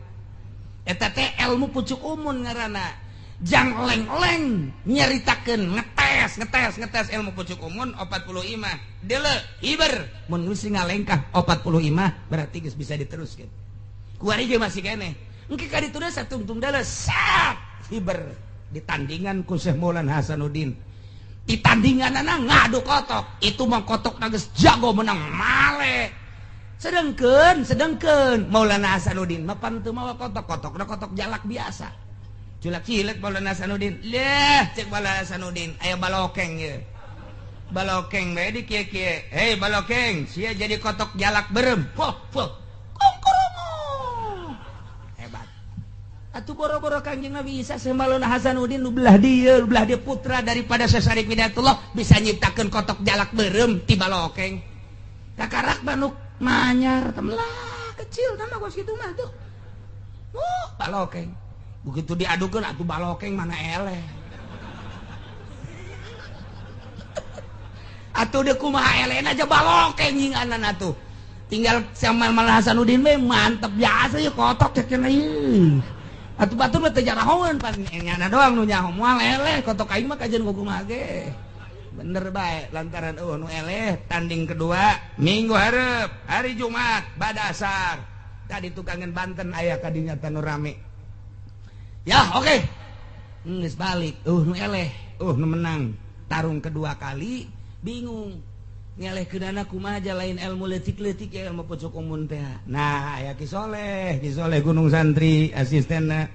Eta teh ilmu pucuk umun ngaranna. Jang leng-leng nyaritakeun ngetes ngetes ngetes ilmu pucuk umun 40 imah. Deule hiber mun geus ngalengkah 40 imah berarti geus bisa diteruskeun. Kuari ge masih keneh. Engke ka ditu satungtung deule sat hiber ditandingan ku Syekh Maulana Hasanuddin. Ditandinganana ngadu kotok, itu mah kotok geus jago menang male. Sedengkeun Maulana Hasanuddin mah pan teu mawa kotok, kotokna kotok jalak biasa. Culak cilet Maulana Hasanuddin. Leh cek Maulana Hasanuddin aya balokeng ye. Balokeng bae di kieu-kieu. Hei balokeng, sia jadi kotok jalak berem. Poh poh. Kongkoromo. Hebat. Atuh boro-boro Kangjeng Nabi Isa Syekh Maulana Hasanuddin nu belah dieu putra daripada Syekh Syarif Hidayatullah bisa nyiptakeun kotok jalak berem ti balokeng. Kakarak manuk manyar temelah kecil nama kos kitu mah tuh. Balokeng. Begitu diadukeun atuh balokeng mana eleh. Atuh deuk kumaha elehna aja balokeng nyinganan atuh. Tinggal sama Maulana Hasanuddin we mantep biasa ye kotok cenah ieu. Atuh batur mah teu jarahoeun pan nyana doang nu nyaho moal eleh kotok aing mah kajeun kumaha ge. Bener bae lantaran eueuh nu eleh tanding kedua minggu hareup hari Jumat bada asar. Tadi tukangan Banten aya ka dinya tanu rame. Ya oke, geus balik, nu eleh, nu menang. Tarung kedua kali bingung. Ngeleh keunana kumaha aja lain ilmu leutik-leutik ya ilmu pucuk umun teh. Nah, aya Ki Soleh, Ki Soleh Gunung Santri asistenna.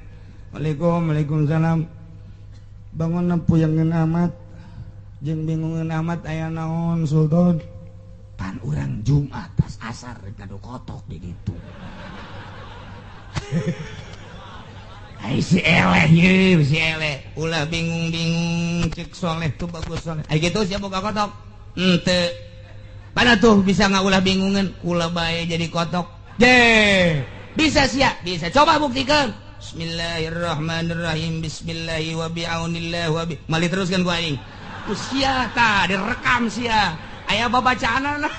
Waalaikum, waalaikumsalam. Bangunna puyangeun amat. Jeung bingungeun amat aya naon Sultan? Pan urang Jumat pas asar ngadu kotok di ditu. Ai si eleh ye, si eleh. Ulah bingung-bingung cek Soleh tuh bagus Soleh. Ai gitu sia boga kotok. Henteu. Mana tuh bisa ngaulah bingungan, kula bae jadi kotok. Je. Bisa sia, bisa. Coba buktikan. Bismillahirrahmanirrahim. Bismillahi wa bi'aunillah wa bi. Mali teruskan ku aing. Ku sia tah direkam sia. Aya babacaanana.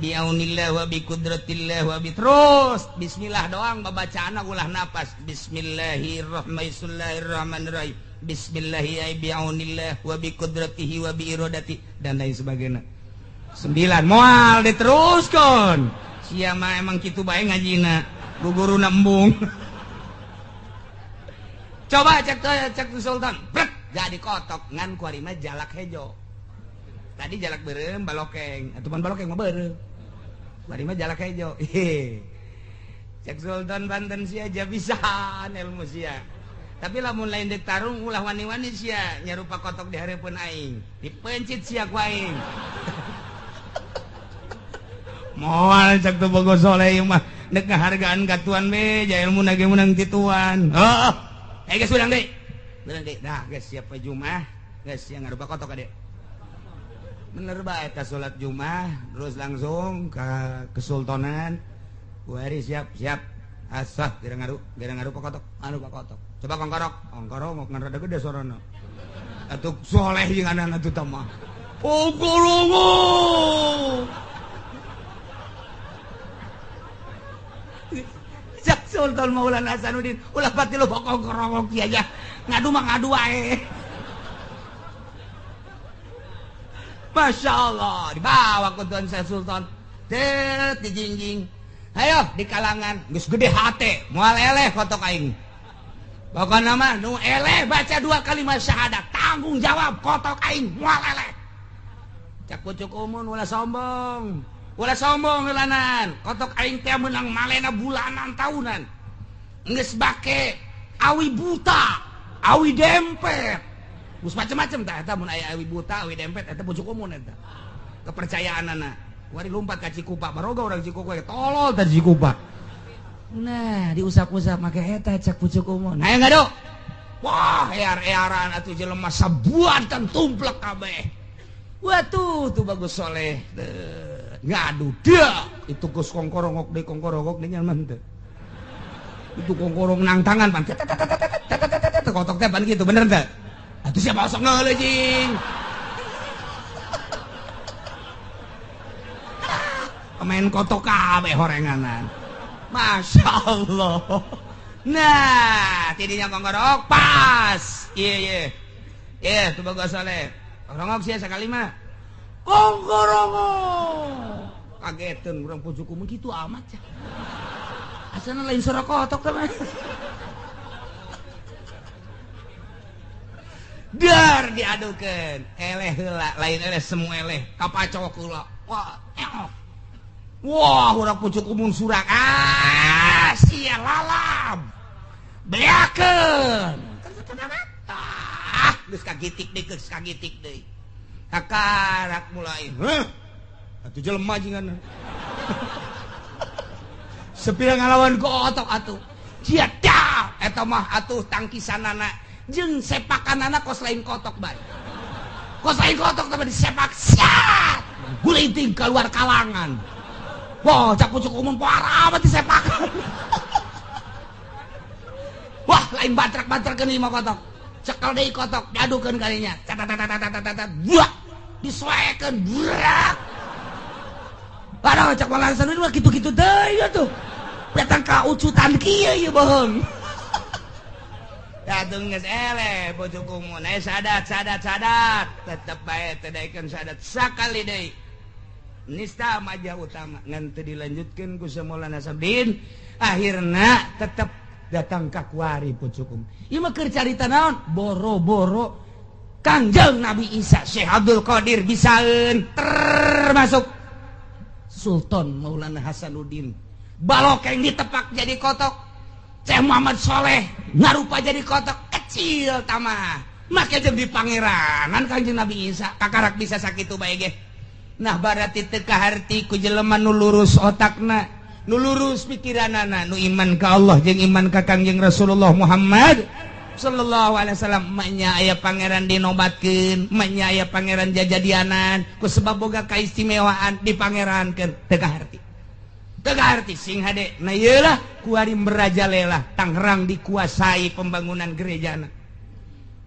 Bi'aunillah wa bi qudratillah wa bi terus bismillah doang babacaanna ulah napas. Bismillahirrahmanirrahim. Bismillahi bi'aunillah wa bi qudratihi wa bi iradati dan lain sebagainya. 9 moal diteruskeun. Sia mah emang kitu bae ngajina. Guguruna embung. Coba cek cek Sultan. Brek jadi kotok ngan kuari mah jalak hejo. Tadi jalak beureum balokeng, atuh pan balokeng mah beureum. Kuari mah jalak hejo. Cek Sultan Banten sia aja bisaan ilmu sia. Tapi lamun lain dek tarung ulah wani-wani sia nyarupa kotok di hareupeun aing. Dipencit sia ku aing. Moal cek tu bogo soleh ieu mah dek ngahargaan ka tuan be, ja ilmu na ge meunang ti tuan. Heeh. Eh geus urang deui. Urang deui. Nah, geus siap we Jumat, geus sia ngarupa kotok ade. Bener bae eta salat Jumat terus langsung ke kesultanan. Kuari siap siap. Asah gara ngaru kotok, anu kotok. Coba kongkorok, kongkorok ngan rada gede sorana. Atuh soleh jeung anak atuh mah. Oh golongo. Cak Sultan Maulana Hasanuddin ulah pati lo kongkorok kieu aja. Ngadu mah ngadu wae. Masya Allah, dibawa ke Tuan Syekh Sultan. Tet dijingjing. Ayo di kalangan geus gede hate, moal eleh kotok aing. Pokona mah nu eleh baca 2 kalimat syahadat, tanggung jawab kotok aing moal eleh. Cak pucuk umun ulah sombong. Ulah sombong heulanan. Kotok aing teh meunang malena bulanan tahunan. Geus bake awi buta, awi dempet. Geus macem-macem tah eta mun aya awi buta, awi dempet eta pucuk umun eta. Kepercayaanana. Wari lompat ka Cikupa, baroga urang Cikupa tolol tah Cikupa. Nah, diusap-usap make eta cak pucuk umun. Aya ngadu. Wah, ear-earan atuh jelema sabuatan tumplek kabeh. Watuh, tuh bagus soleh. Ngadu dia itu geus kongkorongok deui kongkorongok deui nyaman teu. Itu kongkorong nang tangan pan. Kotok teh pan kitu bener teu? Atuh siapa sok ngeuleuh jing. Pemain kotok kabeh horenganan. Masya Allah. Nah, tidinya konggorok pas. Iya iya. Iya, tuh bagus soleh. Rongok sia sakali mah. Konggorongok. Kageteun urang pucuku mah kitu amat ya. Asana lain suara kotok teh mah. Dar diadukeun. Eleh heula, lain eleh semua eleh. Kapacok heula. Wah, eok. Wah, urang pucuk umum surak. Ah, sia lalab. Beakeun. Ah, geus kagitik deui, geus kagitik deui. Kakarak mulai. Heuh. Atuh jelema jingan. Sepira ngalawan ku otok atuh. Sia dah, eta mah atuh tangkisanana jeung sepakanana kos lain kotok bae. Kos lain kotok teh disepak siat. Gulinting keluar kalangan. Wah, cak pucuk umum parah amat disepakan. Wah, lain bantrak-bantrakeun ieu mah kotok. Cekel deui kotok, diadukeun kalinya. Tat buah. Disoekeun, burak. Aduh, cak malah mah kitu-kitu deui atuh. Datang ka ucutan kieu ieu bohong. Atuh geus eleh pucuk umum. Sadat sadat sadat, tetep bae teu daekeun sadat sakali deui. Nista majah utama ngan teu dilanjutkeun ku Maulana Sabdin akhirna tetep datang ka kuari pucukum. Ieu mah keur carita naon? Boro-boro Kangjeng Nabi Isa Syekh Abdul Qadir bisaeun termasuk Sultan Maulana Hasanuddin balokeng ditepak jadi kotok, Syekh Muhammad Soleh ngarupa jadi kotok kecil tamah make jeung di pangeranan Kangjeng Nabi Isa kakarak bisa sakitu bae ge. Nah berarti teu kaharti ku jelema nu lurus otakna, nu lurus pikiranana, nu iman ka Allah jeung iman ka Kangjeng Rasulullah Muhammad sallallahu alaihi wasallam. Manya aya pangeran dinobatkeun, manya aya pangeran jajadianan ku sebab boga kaistimewaan dipangerankeun teu kaharti. Teu kaharti sing hade. Nah ieu lah kuari merajalela Tangerang dikuasai pembangunan gerejana.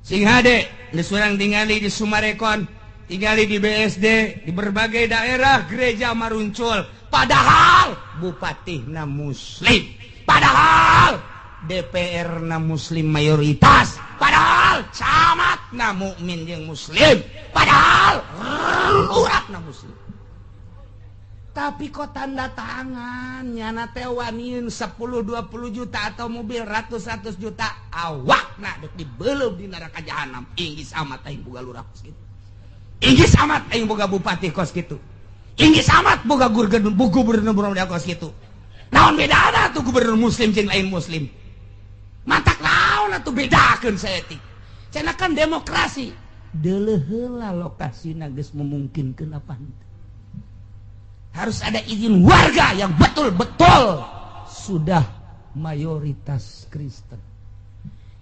Sing hade geus urang tingali di Sumarekon, tinggali di BSD, di berbagai daerah gereja maruncul. Padahal bupatihna muslim, padahal DPR na muslim mayoritas, padahal camatna mukmin jeung muslim, padahal lurahna muslim. Tapi kok tanda tangan nyana teh waniun 10-20 juta atau mobil ratus-ratus juta awakna dek dibeleup di neraka jahanam. Inggis amat aing boga lurah kos kitu. Inggis amat aing boga bupati kos kitu. Inggis amat boga gubernur kos kitu. Naon bedana tuh gubernur muslim jeung lain muslim? Matak naon atuh bedakeun saeutik. Cenah kan demokrasi. Deuleuh heula lokasina geus memungkinkeun apa henteu. Harus ada izin warga yang betul-betul sudah mayoritas Kristen.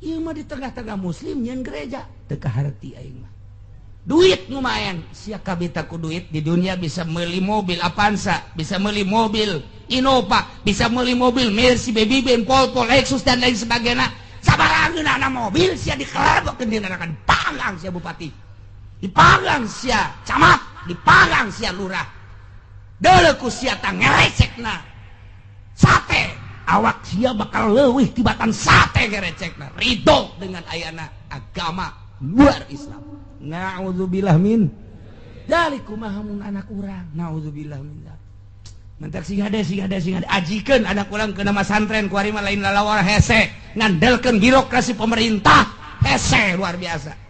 Ieu mah di tengah-tengah muslim nyeun gereja teu kaharti aing mah. Duit lumayan, sia kabita ku duit di dunia bisa meuli mobil Avanza, bisa meuli mobil Innova, bisa meuli mobil Mercy, Baby Benz, Volvo, Lexus dan lain sebagainya. Sabarangeunana mobil sia dikelebokeun di neraka, dipanggang sia bupati, dipanggang sia camat, dipanggang sia lurah. Deuleu ku sia tah ngerecekna sate, awak sia bakal leuwih tibatan sate ngerecekna. Ridho dengan ayana agama luar Islam. Na'udzubillah min dzalik. Kumaha mun anak urang? Na'udzubillah min dzalik. Mentak sing hade sing hade sing hade ajikeun anak urang ke nama santren kuari mah lain lalawar hese, ngandelkeun birokrasi pemerintah hese luar biasa.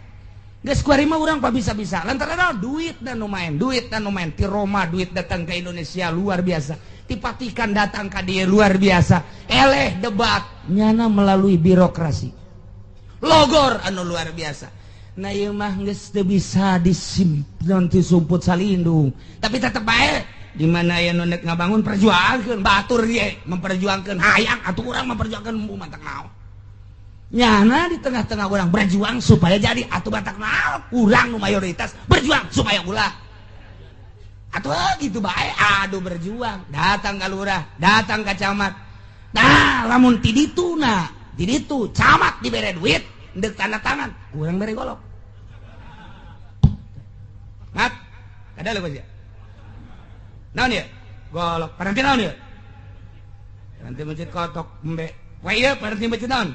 Geus kuari mah urang pa bisa-bisa lantaran duit dan lumayan, duit dan lumayan ti Roma duit datang ke Indonesia luar biasa, ti Vatikan datang ka dieu luar biasa. Eleh debat nyana melalui birokrasi. Logor anu luar biasa. Nah ieu mah geus teu bisa disimpan ti sumput salindung. Tapi tetep bae di mana aya nu nek ngabangun perjuangkeun batur ye memperjuangkeun hayang atuh urang memperjuangkeun matak naon. Nyana di tengah-tengah urang berjuang supaya jadi atuh batak naon urang nu mayoritas berjuang supaya ulah. Atuh gitu bae aduh berjuang datang ka lurah, datang ka camat. Nah lamun ti dituna, ti ditu camat dibere duit ndek tanda tangan, kurang bere golok. Kada leuh sia. Naon ieu? Golok. Paranti naon ieu? Paranti masjid kotok embe. Poe ieu paranti masjid naon?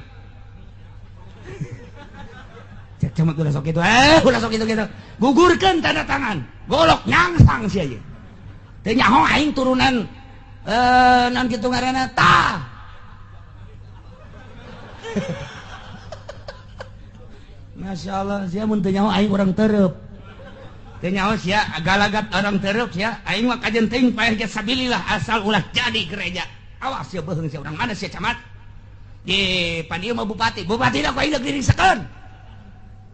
Cek camat ulah sok kitu. Ulah sok kitu kitu. Gugurkeun tanda tangan. Golok nyangsang sia ieu. Teu nyaho aing turunan naon kitu ngaranna tah. Masya Allah, sia mun teu nyaho aing urang tereup. Teu nyaho sia galagat orang tereup sia, aing mah kajen teuing paeh ge sabilillah asal ulah jadi gereja. Awas sia beuheung sia urang mana sia camat. Ye, pan ieu mah bupati, bupati ku aing deuk diringsekeun.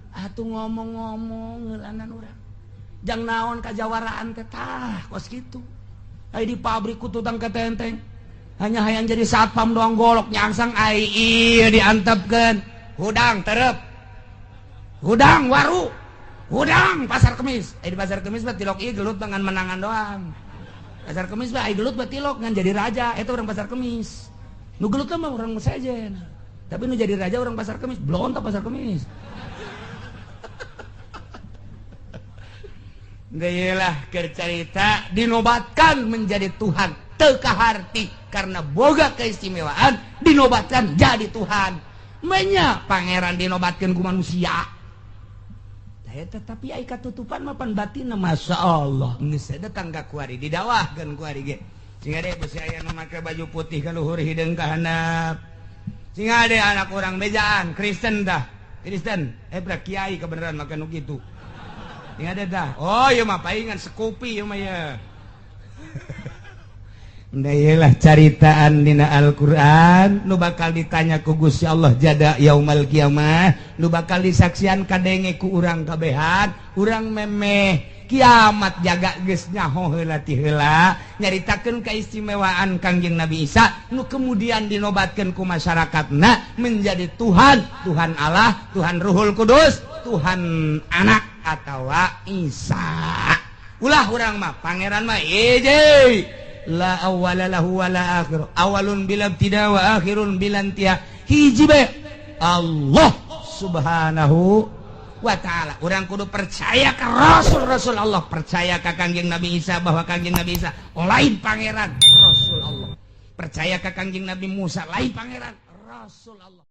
Atuh ngomong-ngomong heulanan urang. Jang naon kajawaraan teh tah kos kitu. Ai di pabrik ku tutang ketenteng. Hanya hayang jadi satpam doang golok nyangsang ai ieu diantepkeun. Hudang tereup. Hudang waru. Hudang pasar kemis. Ai di pasar kemis mah tilok ieu gelut dengan menangan doang. Pasar kemis mah ai gelut mah tilok ngan jadi raja eta urang pasar kemis. Nu gelut mah urang sejen. Tapi nu jadi raja urang pasar kemis, blontok pasar kemis. Geulah keur carita dinobatkan menjadi Tuhan teu kaharti karena boga keistimewaan dinobatkan jadi Tuhan. Menya pangeran dinobatkan ku manusia. Tetapi ai katutupan mah pan batinna Masya Allah. Geus datang ka kuari didawahkeun kuari ge. Sing ade besi aya nu make baju putih ka luhur hideung ka handap. Sing ade anak urang bejaan Kristen dah. Kristen, bra kiai kebenaran make nu kitu. Sing ade dah. Oh ieu mah paingan sekupi ieu mah ya. Ndayelah caritaan dina Al-Qur'an nu bakal ditanya ku Gusti Allah jada yaumal kiamah, nu bakal disaksian kadenge ku urang kabehan, urang memeh kiamat jaga geus nyaho heula ti heula nyaritakeun keistimewaan Kangjeng Nabi Isa nu kemudian dinobatkeun ku masyarakatna menjadi Tuhan, Tuhan Allah, Tuhan Ruhul Kudus, Tuhan Anak atawa Isa. Ulah urang mah pangeran mah hiji. La awwala lahu wa la akhir. Awalun bila ibtida wa akhirun bila intiha. Hiji bae Allah Subhanahu wa ta'ala. Urang kudu percaya ka Rasul-Rasul Allah, percaya ka Kangjeng Nabi Isa bahwa Kangjeng Nabi Isa lain pangeran, Rasul Allah. Percaya ka Kangjeng Nabi Musa lain pangeran, Rasul Allah.